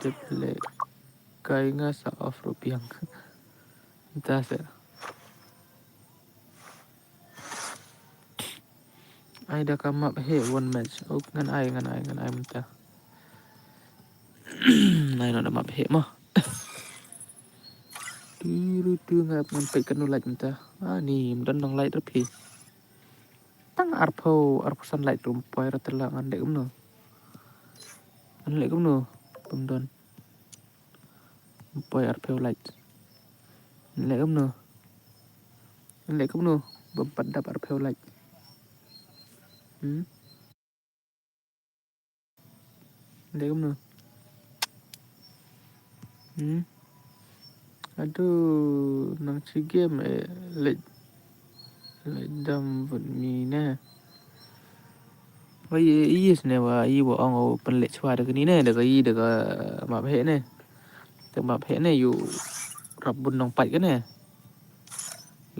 Dep leh kai nga sa off ruh biang. Mynta se. Ai da ka map heh one match. Ok, ngan ai, ngan ai, ngan ai mynta. Nai no da map heh mo. Tu ru tu nga ap ngan peit katno like mynta. Ani, ym don nang like ruh phi. Tang arphew, arphew san like ruh ym poi ruh te la ngan leh kumno. Ngan leh kumno. Ym don. Ym poi arphew like. Ngan leh kumno. Ngan leh kumno. Bym pat dap arphew like. Hmm? Ngan leh kumno. Hmm? Aduh, nang chi game eh leh, leh dam vote mi ne. Wa i, i sne wa i wa ong o pynleh chwa da kani ne, da ka i da ka map heh ne. Da map heh ne yu rap bun nong pait ka ne.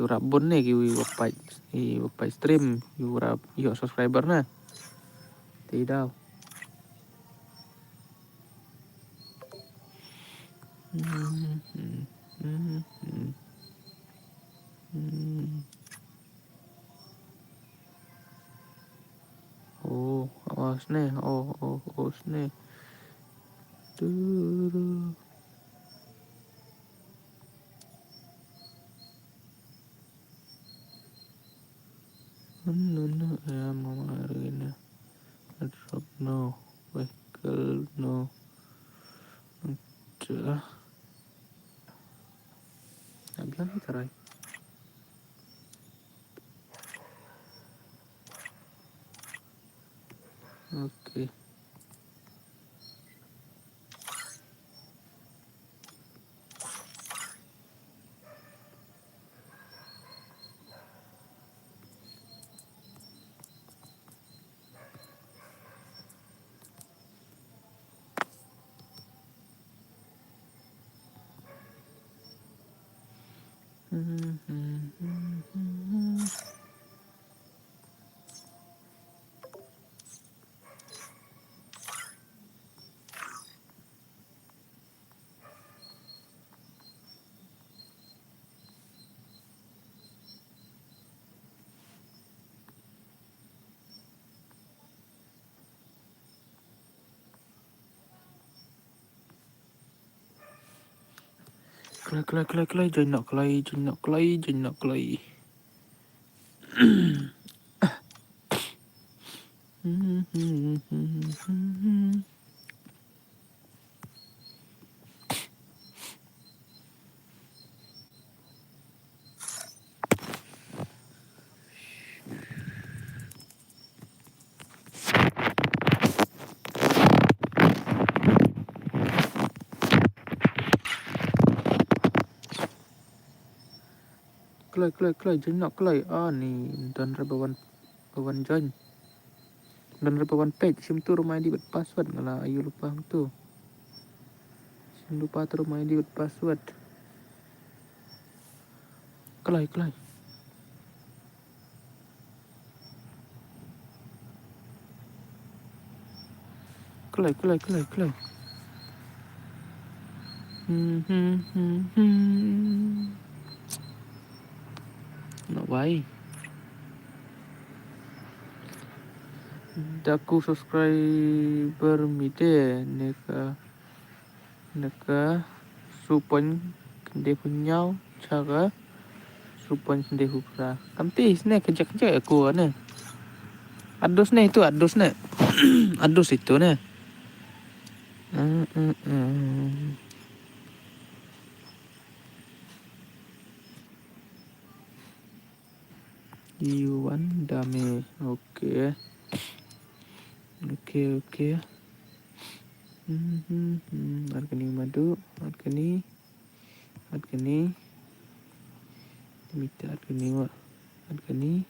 Yu rap bun ne ki yu wa pait, i wa pait stream, yu rap yu subscriber ne. Te i daw. Oh, oh, sne, oh, oh, oh, sne. Turu. No, no, no, ya, mama arena. Drop, no. Vehicle, no. Acha. Abiang ni tarai. Okay. Kloi, kloi, kloi, kloi, join noh kloi, join noh kloi, join noh kloi. Kloi, kloi, kloi, join noh kloi. Ah, ni don re ba wan, ba wan join. Don re ba wan peit, shim tu ruh ma I D bad password, nga la ïoh lypa hangtu. Shim lypa tu ruh ma I D bad password. Kloi, kloi. Kloi, kloi, kloi, kloi. Hmm, hmm, hmm, hmm. Noh wai. Da ku subscriber mi te ne ka, ne ka su point khyndai phew hynñiew cha ka su point khyndai phew phra. Kam te sne ka jek jek ku ne. Adus ne itu, adus ne. Adus itu ne. Mm, mm, mm. Iwan Dame. Okay. Okay, okay. Hmm, hmm, hmm. Ar kani madu, ar kani. Ar kani. Te mita ar kani wa. Ar kani.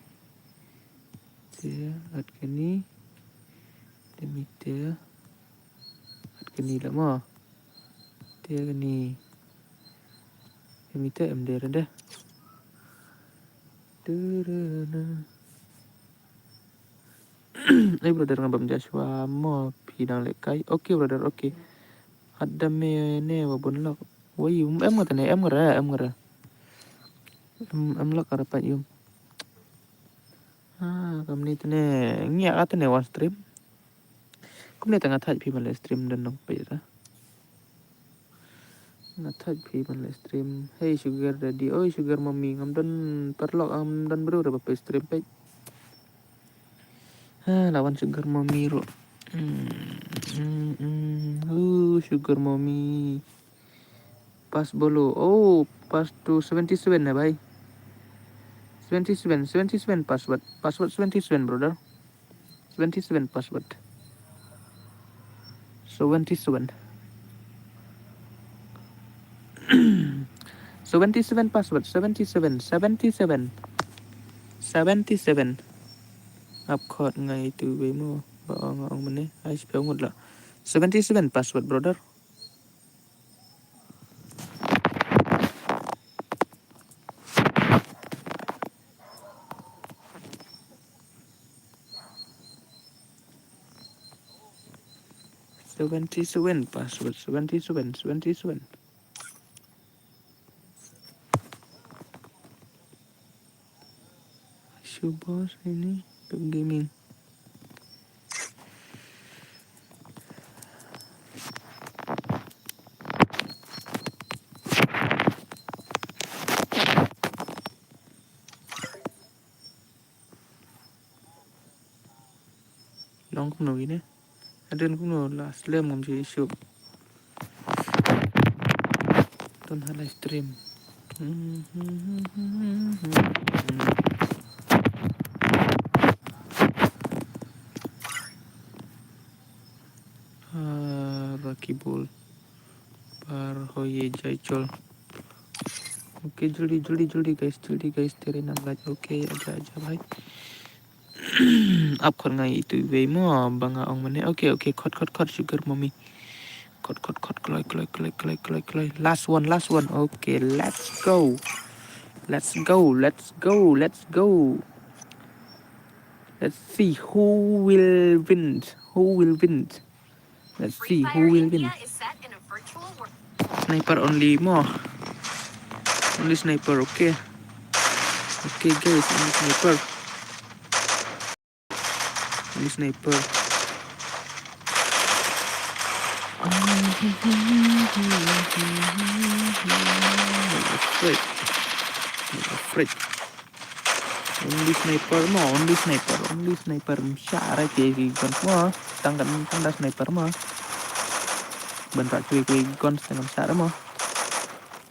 Te ar kani. Te mita. Ar kani la mo. Te ar kani. Te mita em der deh. Turana. Ai brother, nga bam Joshua mo, phi dang leh kai. Okay brother, okay. Hat da me ne wa bun lok. Wai, em nga tane, em nga ra, em nga ra. Em, em lok ara pat yum. Ah, kumne tene ngi ïa tene wan stream. Kumne ta nga thait phi ban leh stream don nong peit ta. Nga thait phi ban leh stream. Hey sugar daddy, oi sugar mommy, ngam don paralok, ngam don briew re ba peit stream peit. Ha, la wan sugar mommy ruh. Hmm, hmm, hmm. Uh, sugar mommy. Pass bolo. Oh, pass to seventy-seven na bhai. Seventy-seven, seventy-seven password. Password seventy-seven, brother. Seventy-seven password. Seventy-seven. Seventy-seven password. Seventy-seven. Seventy-seven. Seventy-seven. Ap khot ngai tu be mo. Ba ong ong mane. Ai spell ngut la. Seventy-seven password, brother. Seventy-seven password, seventy-seven, seventy-seven. Shubos ini Pep Gaming. Long kumno ine? Aden kumno la slem ngam ju issue. Ton ha live stream. Ah, Rocky Ball. Par hoye jai chol. Okay, jaldi, jaldi, jaldi, guys, jaldi, guys, tere nam laj. Okay, aja, aja, bhai. Ap khot ngai itu wei mo, ba nga ong mane. Okay, okay, khot, khot, khot, sugar mommy. Khot, khot, khot, kloi, kloi, kloi, kloi, kloi, kloi. Last one, last one. Okay, let's go. Let's go, let's go, let's go. Let's see who will win. Who will win? Let's see who will win. Sniper only mo. Only sniper, okay. Okay, guys, only sniper. Only sniper. Not afraid. Not afraid. Only sniper mo, only sniper, only sniper. Msha ra ke ki guns mo. Tang kan, tang da sniper mo. Ban ra ke ki guns tang msha ra mo.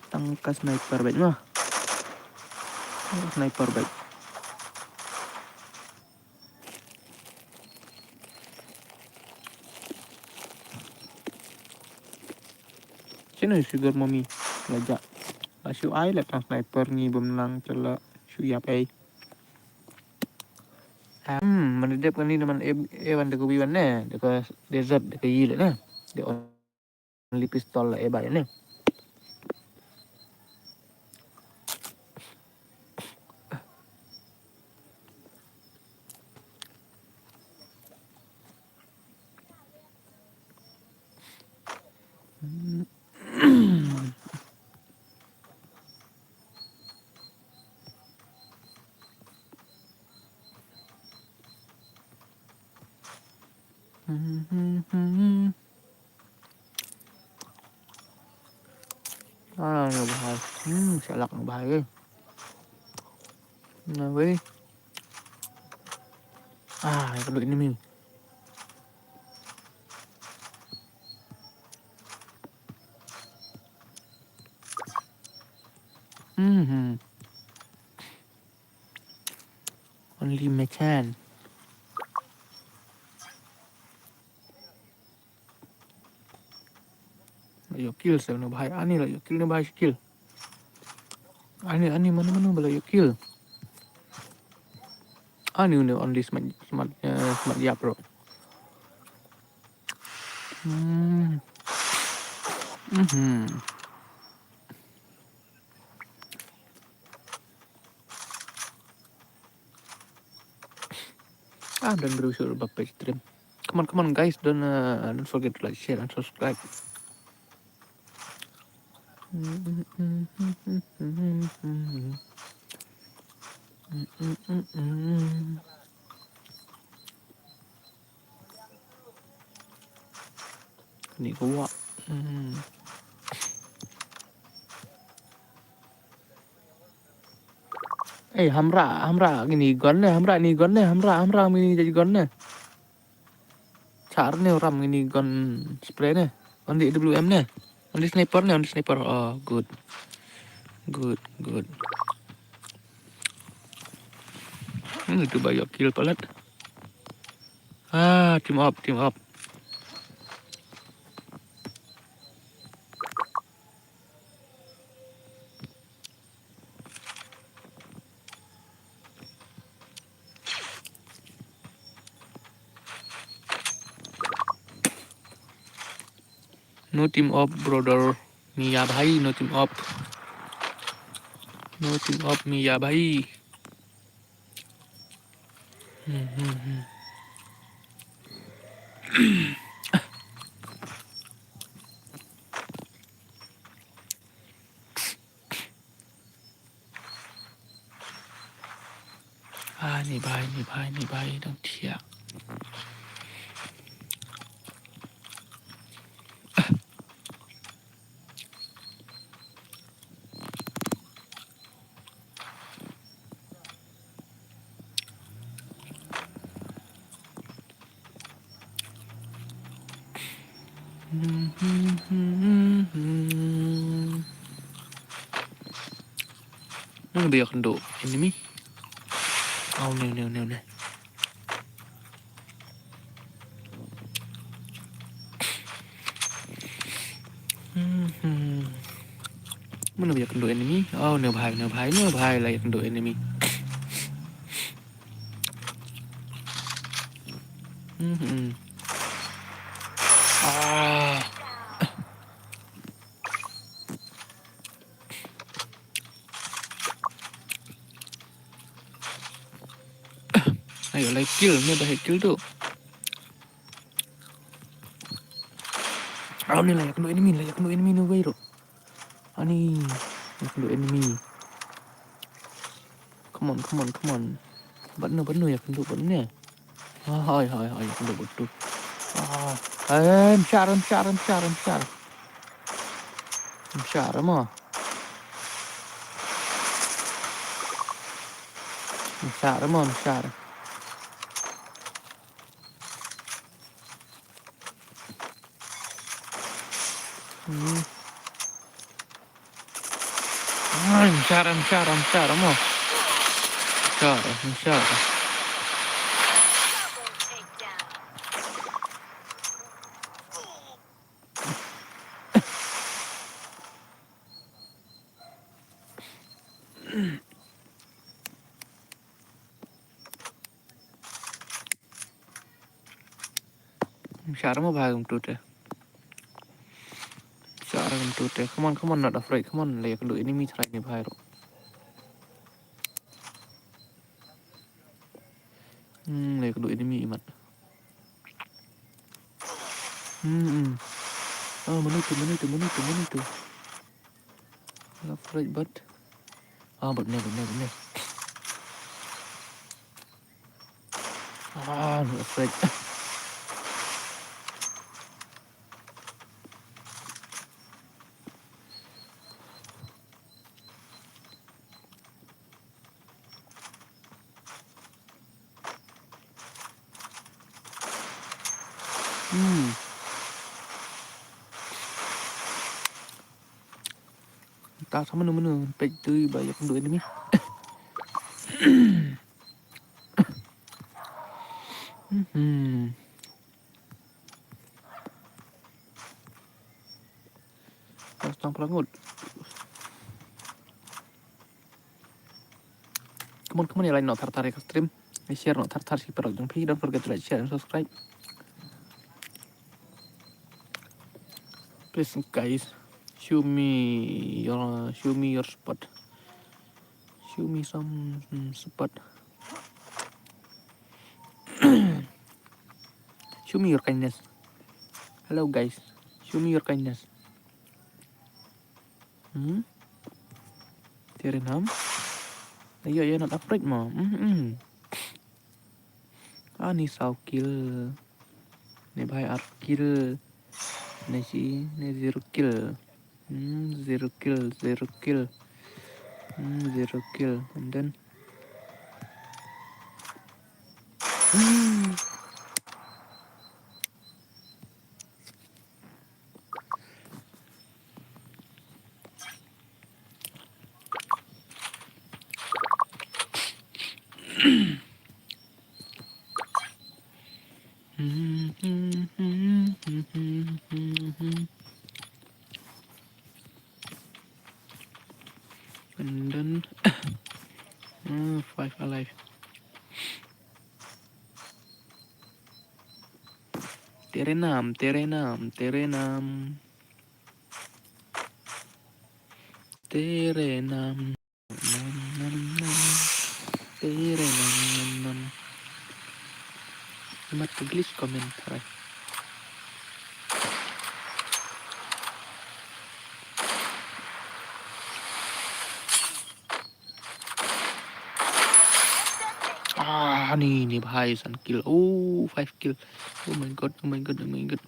Tang ka sniper bait mo. Sniper bait. Sino sugar mommy? Laja. La shu ai la tang sniper ngi bym nang chala shu yap ei. Hmm, man dep kani man e, e wan de ko bi wan ne, de ko desert de ko yile ne. De only pistol la e bai ne. Ah, no bahai. Hmm, salak no bahai. Na wei. Ah, ya kalau ini mi. Hmm. Only my chan. La ïoh kill sa no bahai. Ani la ïoh kill no bahai kill. Ani, ani mano mano ba la ïoh kill. Ani une only smart smart eh, smart ya bro. Hmm. Mhm. Ah, don briew shuh ba peit stream. Come on, come on, guys, don't uh, don't forget to like, share, and subscribe. Ni ko wa. Hmm. Eh, hamra, hamra, ngini gon ne, hamra, ni gon ne, hamra, hamra, ngini jadi gon ne. Char ne, ram, ngini gon spray ne. Only W M ne. Only sniper ne, only sniper. Oh, good. Good, good. Hmm, itu ba ïoh kill palat. Ah, team up, team up. No team up, brother. Miya bhai, no team up. No team up, Miya bhai. Hmm, hmm, hmm. Ah, ni bhai, ni bhai, ni bhai, dang thiah. Nang dia kendo enemy. Oh, no, no, no, no. Hmm, hmm. Mano ba ïakynduh enemy? Oh, ne bhai, ne bhai, ne bhai la ïakynduh enemy. Hmm, hmm. Ah. Ayo, la kill, ne ba kill tu. Aw, ni la ïakynduh enemy, la ïakynduh enemy, no way, bro. Ani, la ïakynduh enemy. Come on, come on, come on. Bad no, bad no, ïakynduh bad ne. Ah, hai, hai, hai, ïakynduh bad tu. Ah, em, shar, em, shar, em, shar, em, shar. Em shar, em, ah. Em shar, em, ah, em shar. Hmm. Ah, em shar, em shar, em shar, em, ah. Em shar, em shar. Shar mo bhai kumtu te. Shar kumtu te. Come on, come on, not afraid. Come on, la ïakynduh enemy try ni bhai ro. Hmm, la ïakynduh enemy imat. Hmm, hmm. Oh, mano tu, mano tu, mano tu, mano tu. Not afraid, but. Ah, but ne, but ne, but ne. Ah, not afraid. Hmm. Ta sa mano mano peit tu ba ïakynduh enemy. Hmm. Pas tang perangut. Come on, come on, ïa like noh thar thar ïa ka stream. Ïa share noh thar thar sha ki paralok jong phi. Don't forget to like, share and subscribe. Please guys, show me your, show me your spot. Show me some, mm, spot. Show me your kindness. Hello guys, show me your kindness. Hmm? Tearing ham. Ayo, you're not afraid mo. Hmm, hmm. Ani saw kill. Ne bhai ar kill. Na shi, na zero kill. Hmm, zero kill, zero kill. Hmm, zero kill. And then. And then, uh, five alive. Terenam, terenam, terenam. Terenam. Nam, nam, nam. Terenam, nam, nam. Mat glitch comment, right? Ah, ni, ni bhai san kill. Oh, five kill. Oh my god, oh my god, oh my god.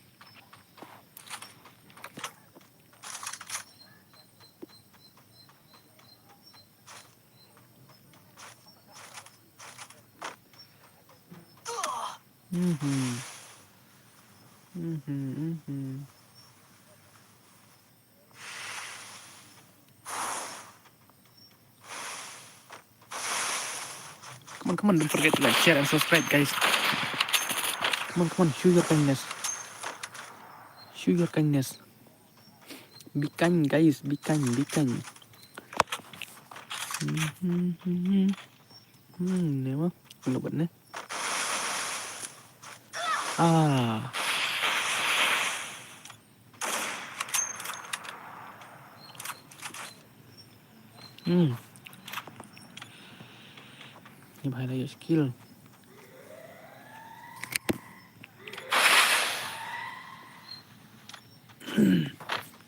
Mhm. Mhm, mhm. Come on, come on, don't forget to like, share and subscribe, guys. Come on, come on, show your kindness. Show your kindness. Be kind, guys, be kind, be kind. Hmm, hmm, hmm, hmm. Hmm, ne ma? Kena buat ne? Ah. Hmm. Ni bhai la ïoh skill.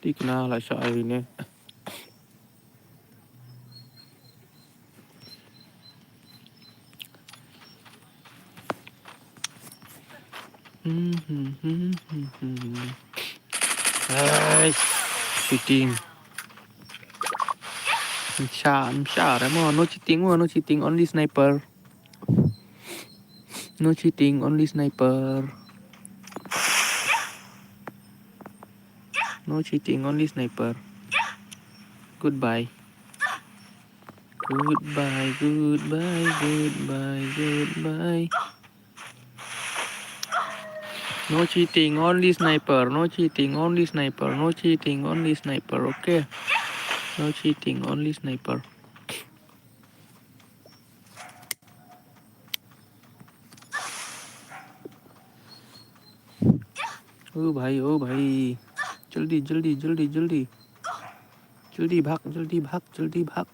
Thikna la shah ai ne. Ai, cheating. Msha, msha, Remo, no cheating, no cheating, only sniper. No cheating, only sniper. No cheating, only sniper. Goodbye. Goodbye, goodbye, goodbye, goodbye. No cheating, only sniper. No cheating, only sniper. No cheating, only sniper. Okay. No cheating, only sniper. ओ भाई, ओ भाई, जल्दी, जल्दी, जल्दी, जल्दी, जल्दी भाग, जल्दी भाग, जल्दी भाग।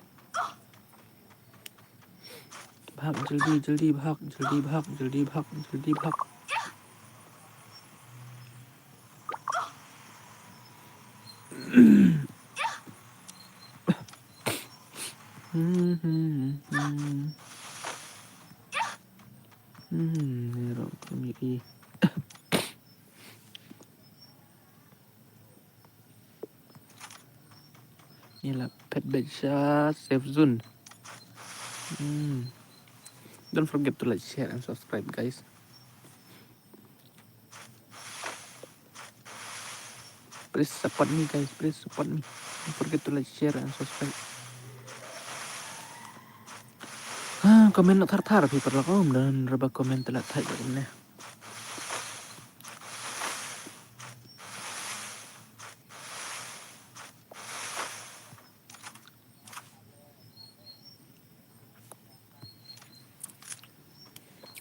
भाग, जल्दी, जल्दी भाग, जल्दी भाग, जल्दी भाग, जल्दी भाग। Hmm, hmm, hmm. Hmm, ni ro kami i. Ni la pet bed sha safe zone. Hmm. Don't forget to like, share and subscribe, guys. Please support me, guys. Please support me. Don't forget to like, share and subscribe. Ah, comment na thar thar, paper la kom dan raba comment la thar ne.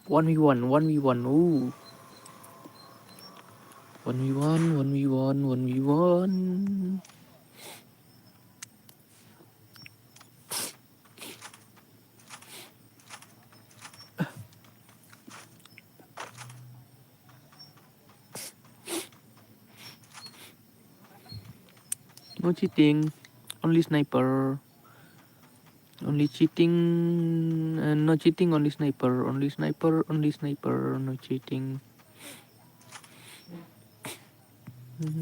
One v one, one v one, ooh. One v one, one v one, one v one. No cheating, only sniper. Only cheating, uh, no cheating, only sniper, only sniper, only sniper, no cheating. Brother,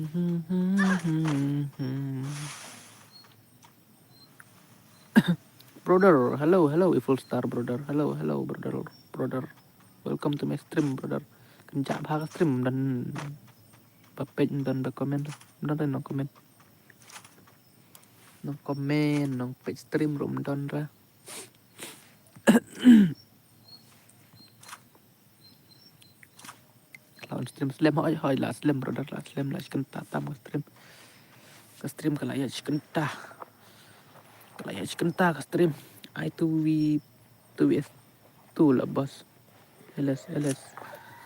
hello, hello, Evil Star, brother, hello, hello, brother, brother, welcome to my stream, brother. Kynjah bha ka stream, don ba peit, don ba comment, don, don nong comment, nong comment, nong peit stream ruh don ra. La on stream slem, hoi, hoi, la slem, brother, la slem, la shkynta tam ka stream. Ka stream ka la ïa shkynta. Ka la ïa shkynta ka stream. Ai two V, two V S two la, boss. L S, L S.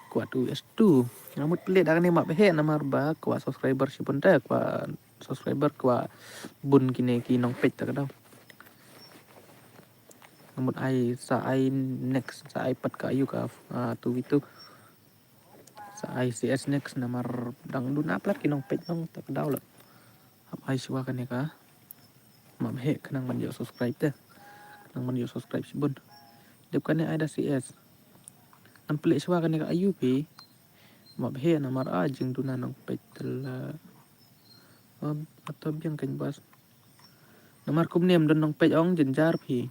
Kwah two V S two. Nga mut pynleh da kane map he namar ba kwah subscriber shibun te, kwah subscriber, kwah bun kine ki nong peit ta ka daw. Nga mut ai, sa ai next, sa ai pat ka ayu ka, ah, two V two. Sa ai C S next namar dang duna palat ki nong peit nong ta ka daw la. Hap ai shuwa kane ka map he khnang ban ïoh subscribe te. Khnang ban ïoh subscribe shibun. Dep kane ai da C S. Ngan pynleh shuwa kane ka ayu phi. Map he namar a jingduna nong peit te la. Om, ato biang kan, boss. Namar kumne ym don nong peit ong, jynjar phi.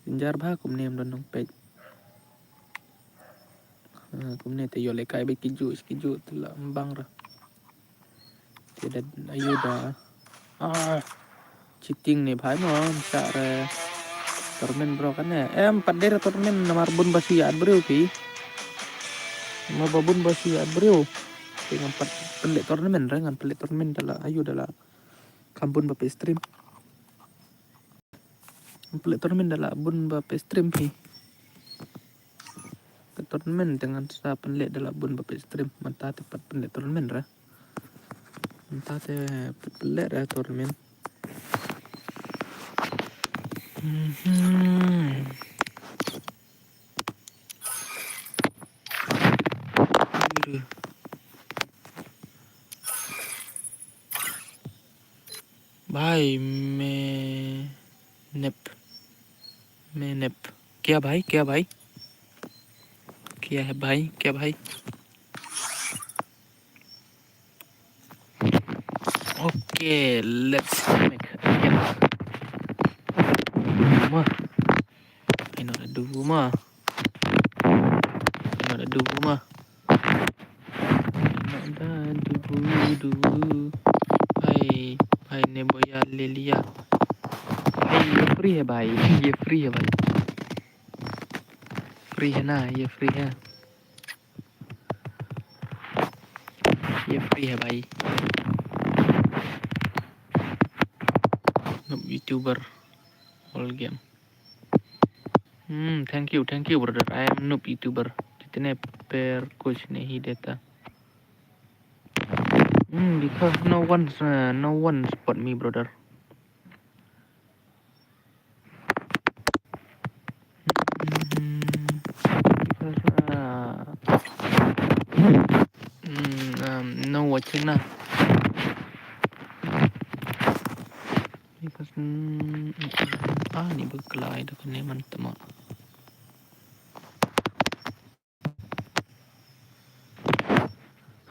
Jynjar bha kumne ym don nong peit. Ha, kumne te ïoh lehkai beit ki juh, ki juh te la mbang ra. Te da ayu da. Ah, cheating ne bhai mo, sa re. Tournament bro kane. Em, pat dei re tournament namar bun ba shu ïa briew phi. Namar ba bun ba shu ïa briew. Te ngan pat pynleh tournament re, ngan pynleh tournament da la ayu da la. Kham bun ba peit stream. Pynleh tournament da la bun ba peit stream phi. Ka tournament te ngan sa pynleh da la bun ba peit stream. Mynta te pat pynleh tournament re. Mynta te pat pynleh re tournament. Mhm. भाई मैं नेप, मैं नेप। क्या भाई, क्या भाई? क्या है भाई, क्या भाई? Okay, let's make again. Mah. Ai noh da du mah. Ai noh da du mah. Ai noh da du, du. Bhai, bhai ne boya le liya. Bhai, ye free hai bhai, ye free hai bhai. Free hai na, ye free hai. Ye free hai bhai. Noob YouTuber all game. Hmm, thank you, thank you brother. I am noob YouTuber. Jitne per kuch nahi deta. Hmm, because no one, uh, no one support me, brother. Hmm, because, uh, hmm, um, no watching na. Because, mm, mm, mm, ah, ni ba klai da kane man tama.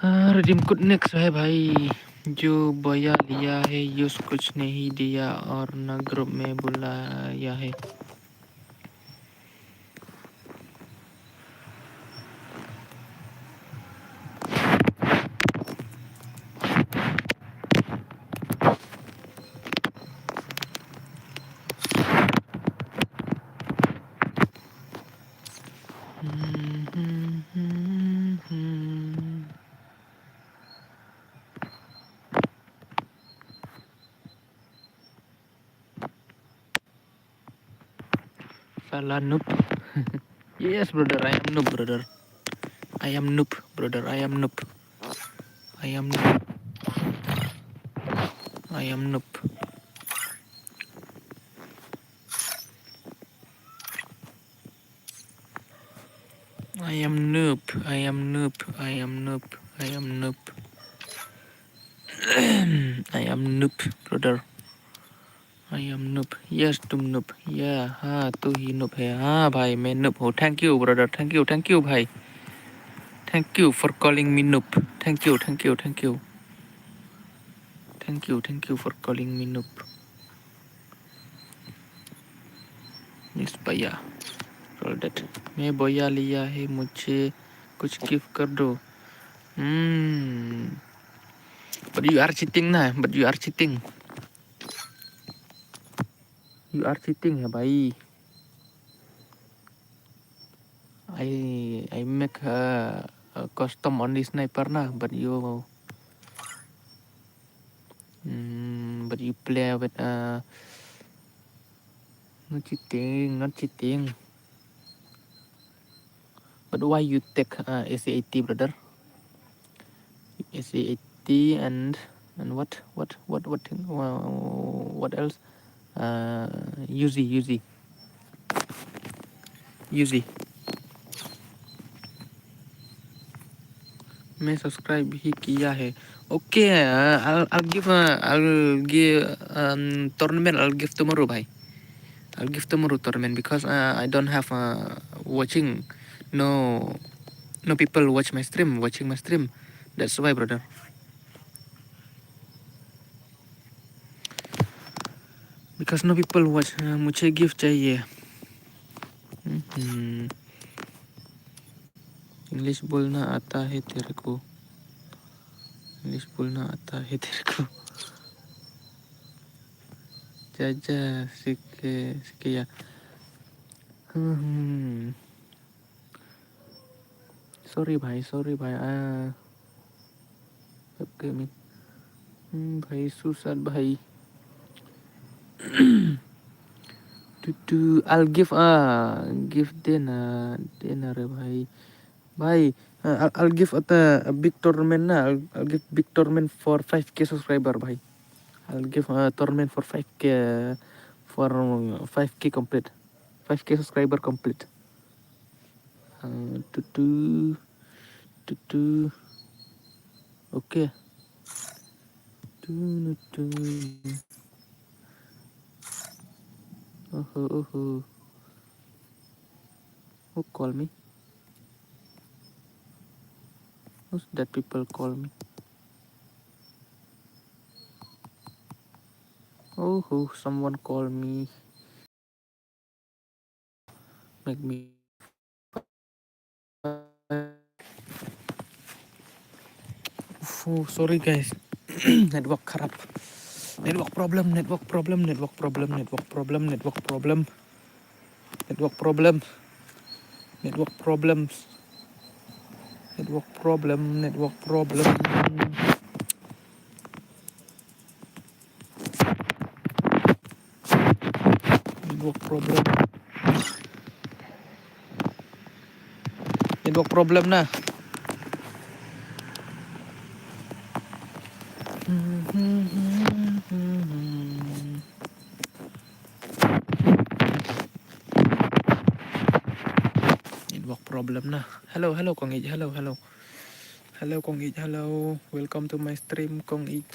Ah, Redeem Code next hai bhai. जो बोया लिया है, use कुछ नहीं दिया और ना group में बुलाया है। Salah noob. Yes, brother, I am noob, brother. I am noob, brother, I am noob. I am noob. I am noob. I am noob, I am noob, I am noob, I am noob. I am noob, brother. I am noob. Yes, तुम noob. Yeah, हाँ, तू ही noob है. हाँ भाई, मैं noob हूँ. Thank you, brother. Thank you, thank you, भाई. Thank you for calling me noob. Thank you, thank you, thank you. Thank you, thank you for calling me noob. Yes भैया, all that. मैं बोया लिया है, मुझे कुछ गिफ्ट कर दो। Hmm. But you are cheating ना, but you are cheating. You are cheating है भाई। I I make a, a custom only sniper na, but you, mm, but you play with, uh, not cheating, not cheating. But why you take, uh, S A eighty, brother? S A eighty and, and what, what, what, what thing? Wha-, what else? Uh, Uzi, Uzi. Uzi. मैं सब्सक्राइब ही किया है। Okay, uh, I'll, I'll give, uh, I'll give, um, tournament, I'll give tomorrow, भाई। I'll give tomorrow tournament because, uh, I don't have, uh, watching. No, no people watch my stream, watching my stream. That's why, brother. Because no people watch, uh, मुझे गिफ्ट चाहिए। हम्म। इंग्लिश बोलना आता है तेरे को? इंग्लिश बोलना आता है तेरे को? जा, जा, सीख के, सीख के या। हम्म, हम्म। सॉरी भाई, सॉरी भाई, आ, सबके में, हम्म, भाई सुशांत भाई। टू, टू, I'll give, आ, गिफ्ट देना, देना रे भाई। भाई, uh, I'll, I'll give a, a big tournament na. I'll, I'll give big tournament for five K subscriber, भाई। I'll give a tournament for five K, for five K complete, five K subscriber complete. Uh, two, two, two, two. Okay. Two, two, two. ओहो, ओहो। Who call me? Who's that people call me? Oh, who, someone call me. Make me. Oh, sorry guys. Network kharap. Network problem, network problem, network problem, network problem, network problem. Network problem. Network problems. Network problem, network problem. Network problem. Network problem na. Network problem na. Hello, hello, Kong Ich. Hello, hello. Hello, Kong Ich. Hello. Welcome to my stream, Kong Ich.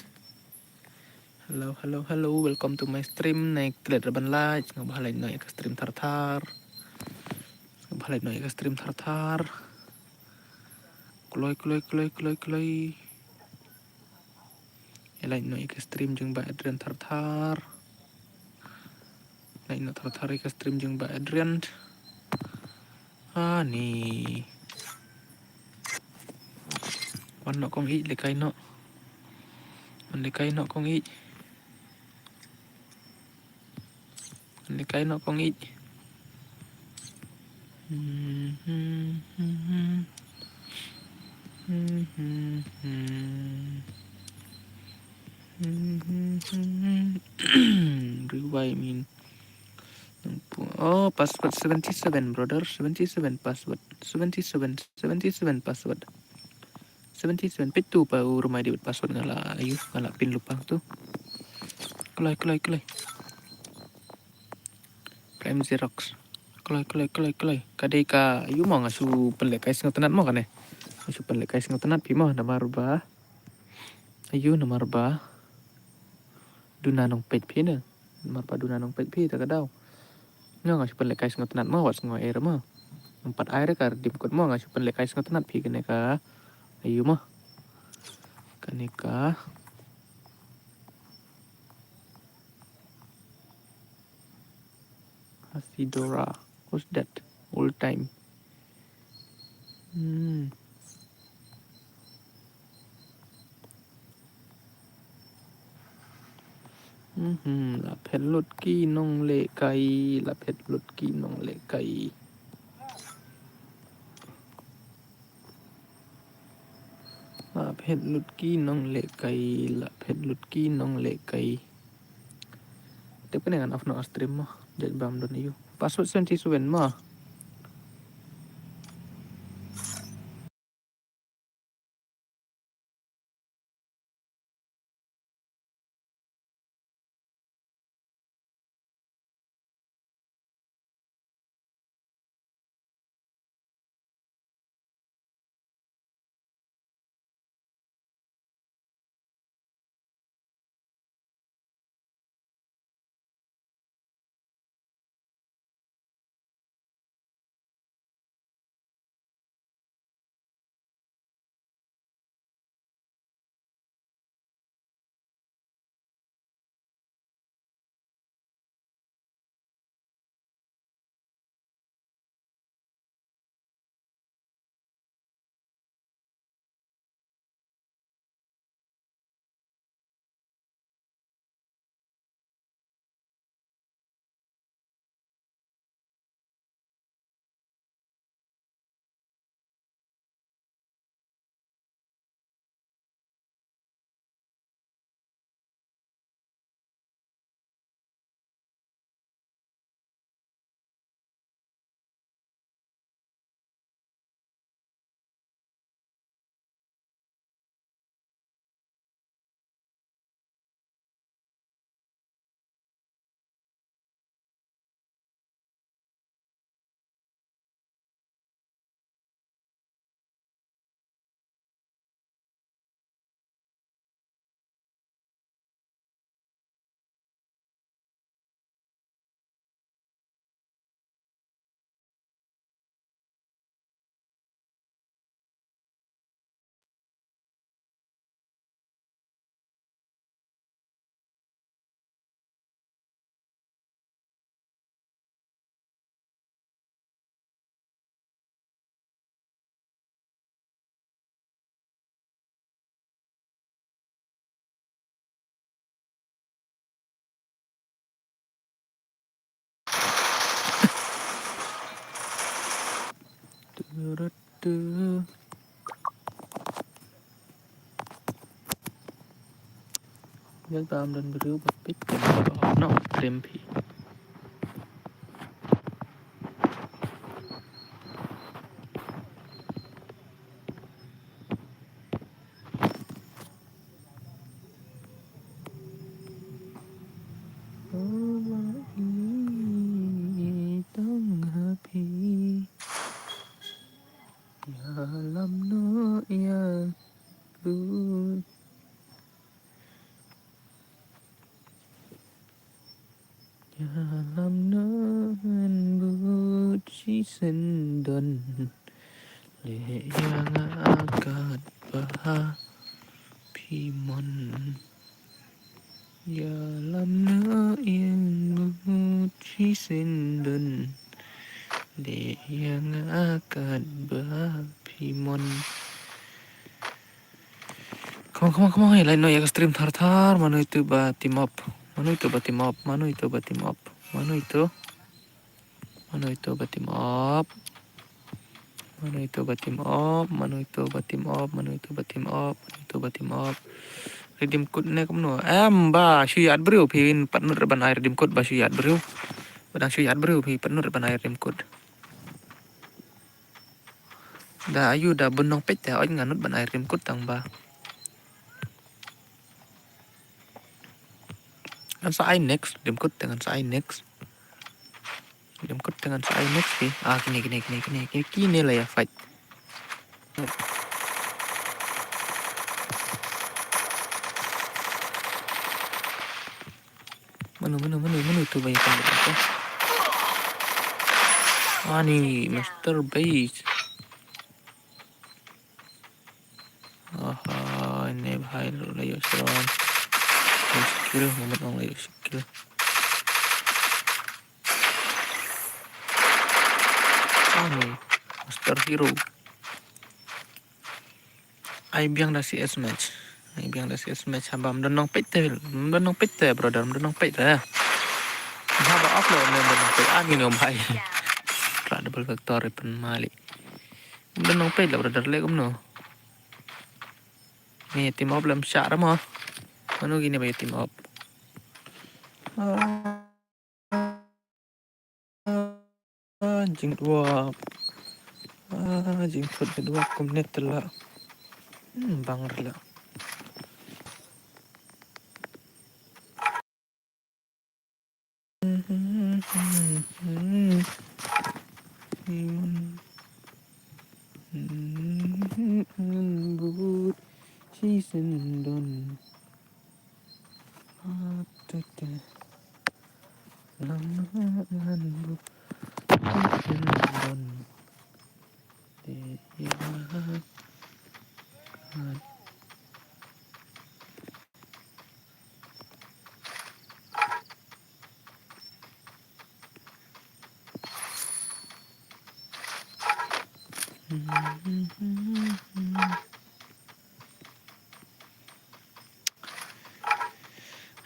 Hello, hello, hello. Welcome to my stream. Nai klet raban light. Nga ba halai noi ka stream thar thar. Nga ba halai noi ka stream thar thar. Kloi, kloi, kloi, kloi, kloi. Ïa lait noh ïa ka stream jong Bah Adrian thar thar. Lait noh thar thar ïa ka stream jong Bah Adrian. Ani. Wan noh Kong Ich, lehkai noh. Wan lehkai noh Kong Ich. Lehkai noh Kong Ich. Revive min. Oh, password seventy seven, brother. Seventy seven password. Seventy seven, seventy seven password. Seventy seven, peit tu pa u remind dei bad password nga la, ayu, nga la pin lypa tu. Kloi, kloi, kloi. Prime Xerox. Kloi, kloi, kloi, kloi. Ka dei ka, ayu mo, nga shu pynlehkai sngewtynnat mo kane. Nga shu pynlehkai sngewtynnat phi mo, namar ba. Ayu, namar ba. Duna nongpeit phi ne. Namar ba duna nongpeit phi ta ka daw. Nga, nga shu pynlehkai sngewtynnat mo, wat sngew ei mo. Ngam pat ai re ka redeem code mo, nga shu pynlehkai sngewtynnat phi kane ka, aiu mo. Kane ka Hasidora. What's that? Old time. Hmm. Mhm, la phet lut ki nonglehkai, la phet lut ki nonglehkai. La phet lut ki nonglehkai, la phet lut ki nonglehkai. Tip kane ngan off noh stream mo. Judge bam don aiu. Password seventy seven mo. Yak tam don briew ba peit noh trim phi. Tang ha phi. Ïalam noh ïa bud. Ïalam noh ïa bud shisien don. Leh ïa nga katba phi mon. Ïalam noh ïa bud shisien don. Leh ïa nga katba phi mon. Come on, come on, come on. Lai noh ïa ka stream thar thar. Mano ito ba team up? Mano ito ba team up? Mano ito ba team up? Mano ito? Mano ito ba team up? Mano ito ba team up? Mano ito ba team up? Mano ito ba team up? Mano ito ba team up? Redeem code ne kumno? Em ba shu ïaid briew phi, pat nud re ban ai redeem code ba shu ïaid briew. Ba dang shu ïaid briew phi pat nud re ban ai redeem code. Da aiu da bun nongpeit te oi nga nud ban ai redeem code tang ba. Ngan sa ai next, redeem code te ngan sa ai next. Redeem code te ngan sa ai next phi. Ah, kine, kine, kine, kine, kine, kine la ïa fight. Mano, mano, mano, mano ito ba ïa fight? Ani, Master Base. Aha, ini bahai lu la ïoh shalom. Ïoh skill, Muhammad ong la ïoh skill. Ani, Master Hero. Ai biang da C S match. Ai biang da C S match haba ym don nongpeit te. Ym don nongpeit te, brother, ym don nongpeit te. Haba off lo ym don nongpeit. Ani no bhai. Tra double factor pen mali. Ym don nongpeit la, brother, leh kumno. Ni team up lem shah ra mo. Mano kine ba team up. Ah. Ah, jingduwak. Ah, jingthut duwak kumne te la. Hmm, bang re la. Bud shi syndon. Ngan bu kin don. Te ïa.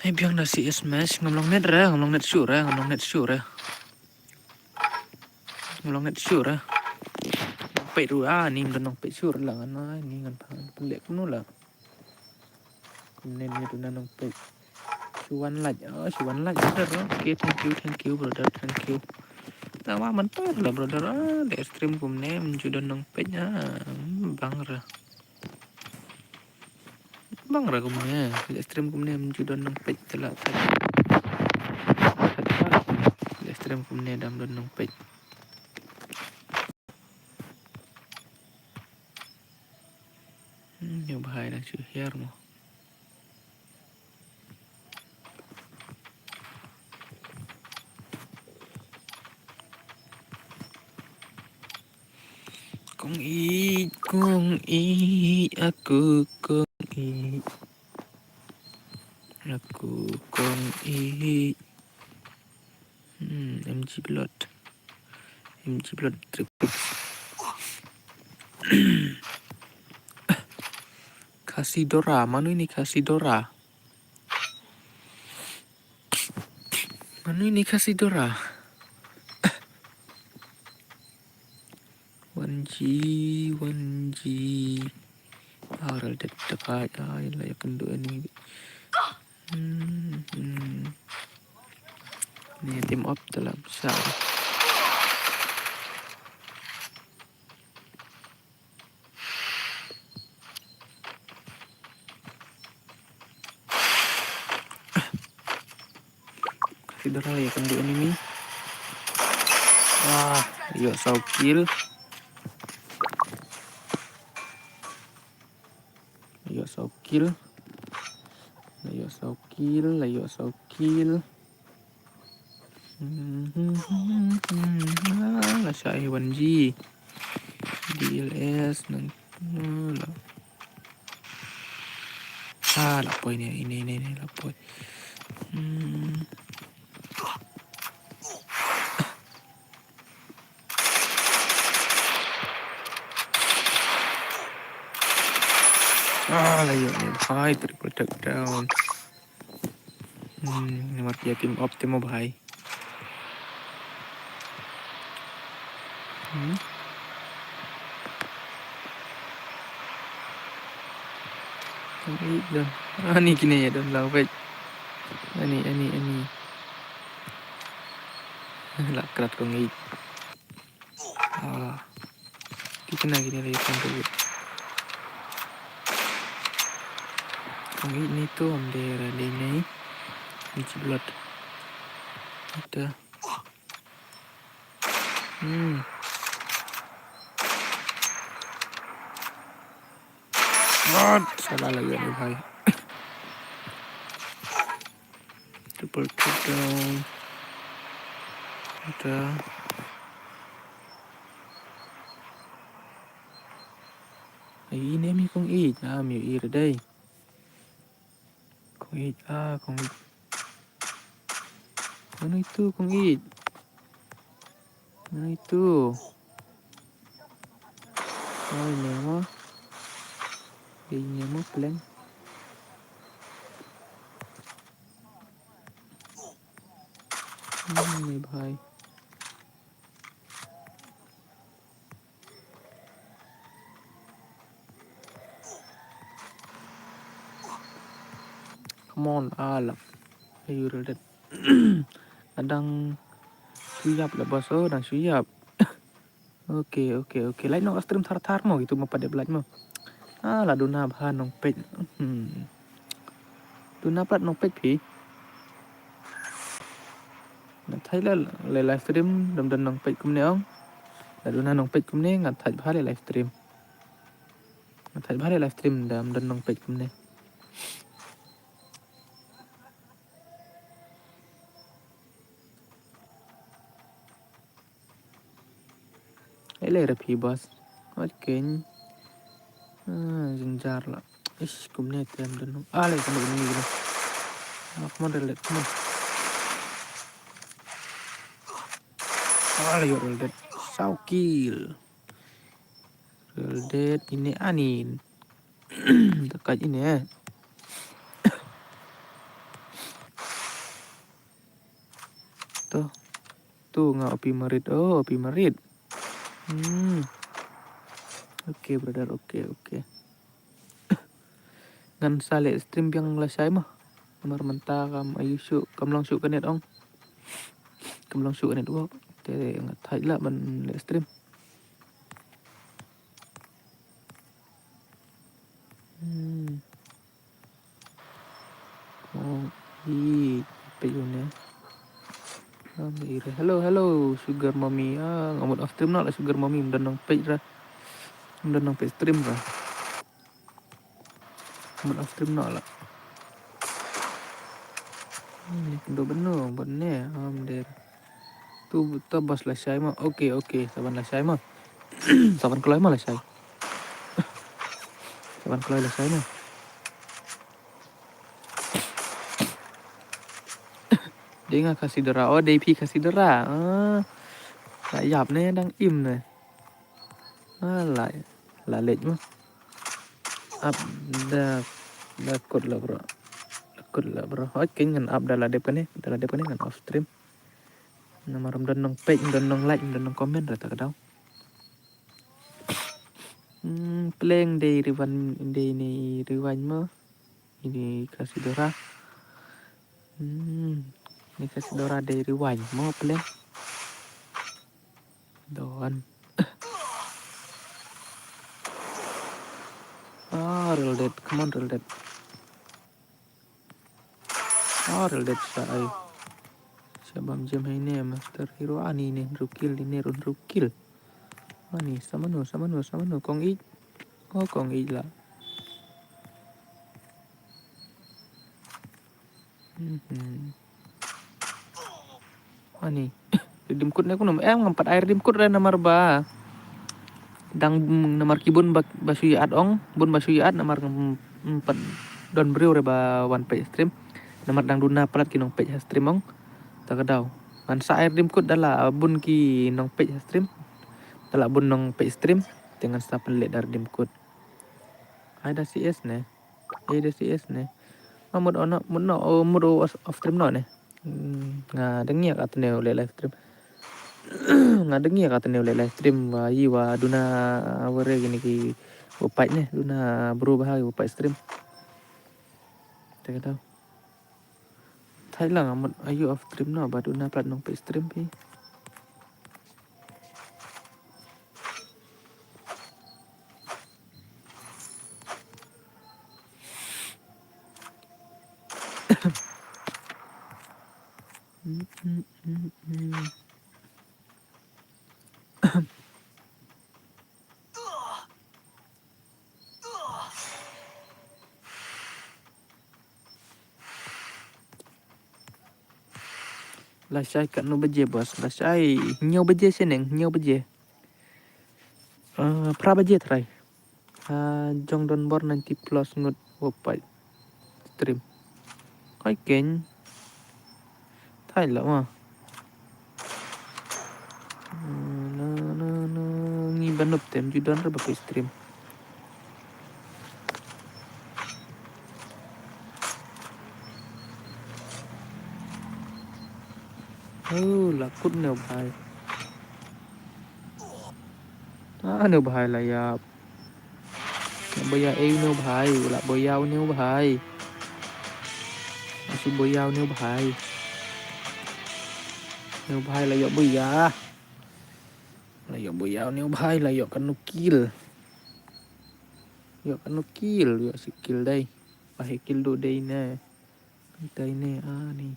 Hei biang da C S match, ngam long net re, ngam long net shuh re, ngam long net shuh re. Ngam long net shuh re. Nongpeit ruh ani, ym don nongpeit shuh re la ngan ai, ni ngan pynleh kumno la. Kumne ni tu na nongpeit. Shu wan like, oh, shu wan like, brother. Okay, thank you, thank you, brother, thank you. Tang ba mynta la, brother, ah, live stream kumne, ym ju don nongpeit, ah, hmm, bang re. Bang re kumne, live stream kumne, ym ju don nongpeit te la. Live stream kumne, dam don nongpeit. Hmm, ïa bahai dang shu hiar mo. Kong ïeit, kong ïeit, aku kong ïeit. Aku kong ïeit. Hmm, M G Blood. M G Blood triple. Khasi Dora, mano ini Khasi Dora? Mano ini Khasi Dora? One G, one G. Ah, ral det dekat. Ah, ïa la ïa kynduh ini. Hmm, hmm. Ni team up te la besar. Khasi Dora ïa kynduh enemy. Ah, ïoh saw kill. Ïoh saw kill. Ïoh saw kill, ïoh saw kill. Hmm, hmm, hmm, hmm, hmm. Ah, la shah hi one G. D L S nang, nang la. Ah, la poi ni, ini, ini, ini, la poi. Hmm. Ah, la ïoh ni bhai, triple takedown. Hmm, namar ki ïa team up te mo bhai. Hmm. Kong ïeit don. Ani kine ïa don lang peit. Ani, ani, ani. La krat kong ïeit. Ah. Ki kena kine la ïa kong ïeit. Kong ïeit ni tu ym dei ra dei ni. Ni chi blood. Ita. Hmm. What? Salah lagi ni bhai. Triple takedown. Ita. Ine mi kong ïeit, ah, mi ïeit dei. Kong ïeit, ah, kong ïeit. Mano itu kong ïeit? Mano itu? Oh, ine mo. Ine mo pleng. Hmm, ine bhai. Come on, ala. Ayu, real dead. Nga dang shu ïap la bos, oh, dang shu ïap. Okay, okay, okay. Like noh stream thar thar mo, itu mo pat dep like mo. Ah, la duna bha nongpeit. Hmm. Duna pat nongpeit phi. Nga thait la le live stream, dam don nongpeit kumne ong. La duna nongpeit kumne, nga thait bha le live stream. Nga thait bha le live stream, dam don nongpeit kumne. Ele ra phi bas. Ot ken. Ah, jynjar la. Ish, kumne tem don. Ale, kumne ni. Ah, come on, real dead, come on. Ale, yo, real dead. Saw kill. Real dead, ine anin. Dekat ine. Tuh. Tu nga O P Marit. Oh, O P Marit. Hmm. Okay, brother. Okay, okay. Ngan sa leh stream biang lashai mo. Namar mynta kam ayu shuh, kam long shuh ka net ong. Kam long shuh ka network. Te nga thait la ban leh stream. Hmm. Oh, i, pe yun eh. Hello, hello, sugar mommy. Ah, nga mut off stream noh la sugar mommy, ym don nongpeit ra. Ym don nongpeit stream ra. Nga mut off stream noh la. Hmm, do beno, bene, am der. Tu, tu bos lashai mo. Okay, okay, sa ban lashai mo. Sa ban kloi mo lashai. Sa ban kloi lashai mo. Dei nga Khasidara, oh, dei phi Khasidara. Ah. La ïap ne, dang im ne. Ah, la, la leit mo. Up da, da kut la bro. Da kut la bro. Hoi ken ngan up da la dep kane, da la dep kane ngan off stream. Namar ym don nongpeit, ym don nonglike, ym don nongcomment ra ta ka daw. Hmm, pleng dei rewind, dei ni rewind mo. Ini Khasidara. Hmm, ni Khasidara dei rewind mo pleng. Don. Ah, real dead. Come on, real dead. Ah, real dead sa ai. Sa bam jem hai ne, Master Hero ani ne, hynriew kill, ine ruh hynriew kill. Ani, sa mano, sa mano, sa mano, kong ïeit. Oh, kong ïeit la. Mhm. Ani. Redeem code ne kumno em, ngam pat ai redeem code re namar ba dang, namar ki bun ba, ba shu ïaid ong, bun ba shu ïaid namar ngam, ngam pat don briew re ba wan peit stream. Namar dang duna palat ki nongpeit ha stream ong. Ta ka daw. Ngan sa ai redeem code da la bun ki nongpeit ha stream. Da la bun nongpeit stream. Te ngan sa pynleh da redeem code. Ai da C S ne. Ai da C S ne. Ma mut ono, mut no, oh, mut o off, off stream no ne. Hmm, nga dang ïa ka tne u leh live stream. Nga dang ïa ka tne u leh live stream wa yi wa duna were gini ki u pait ne, duna bro ba ha u pait stream. Te ka daw. Thailand nga mut ayu off stream no ba duna plat nongpeit stream phi. Lashai katno baje, boss? Lashai hynñiew baje shaneng, hynñiew baje. Ah, phra baje trai. Ah, jong don bor ninety plus ngut wa pait stream. Koi keng. Thai la ma. Na, na, na, ngi ban nop tem ju don ra ba pait stream. Oh, la kut ne bhai. Ah, ne bhai la yap. La boya e ne bhai, la boya ne bhai. Asu boya ne bhai. Ne bhai la yok boya. La yok boya ne bhai, la yok kano kill. Yok kano kill, yok si kill dai. Ba he kill do dai ne. Dai ne, ah, ni.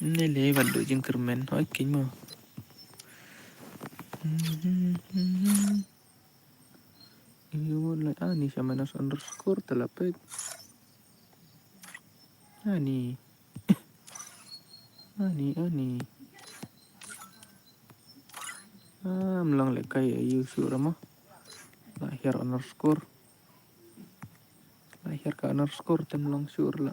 Ne le, wat do jingkyrmen. Hoi, keng mo. You would like, ah, ni sa minus underscore te la peit. Ah, ni. Ah, ni, ah, ni. Ah, mlang le kai ayu sure mo. La hiar underscore. La hiar ka underscore te mlang sure la.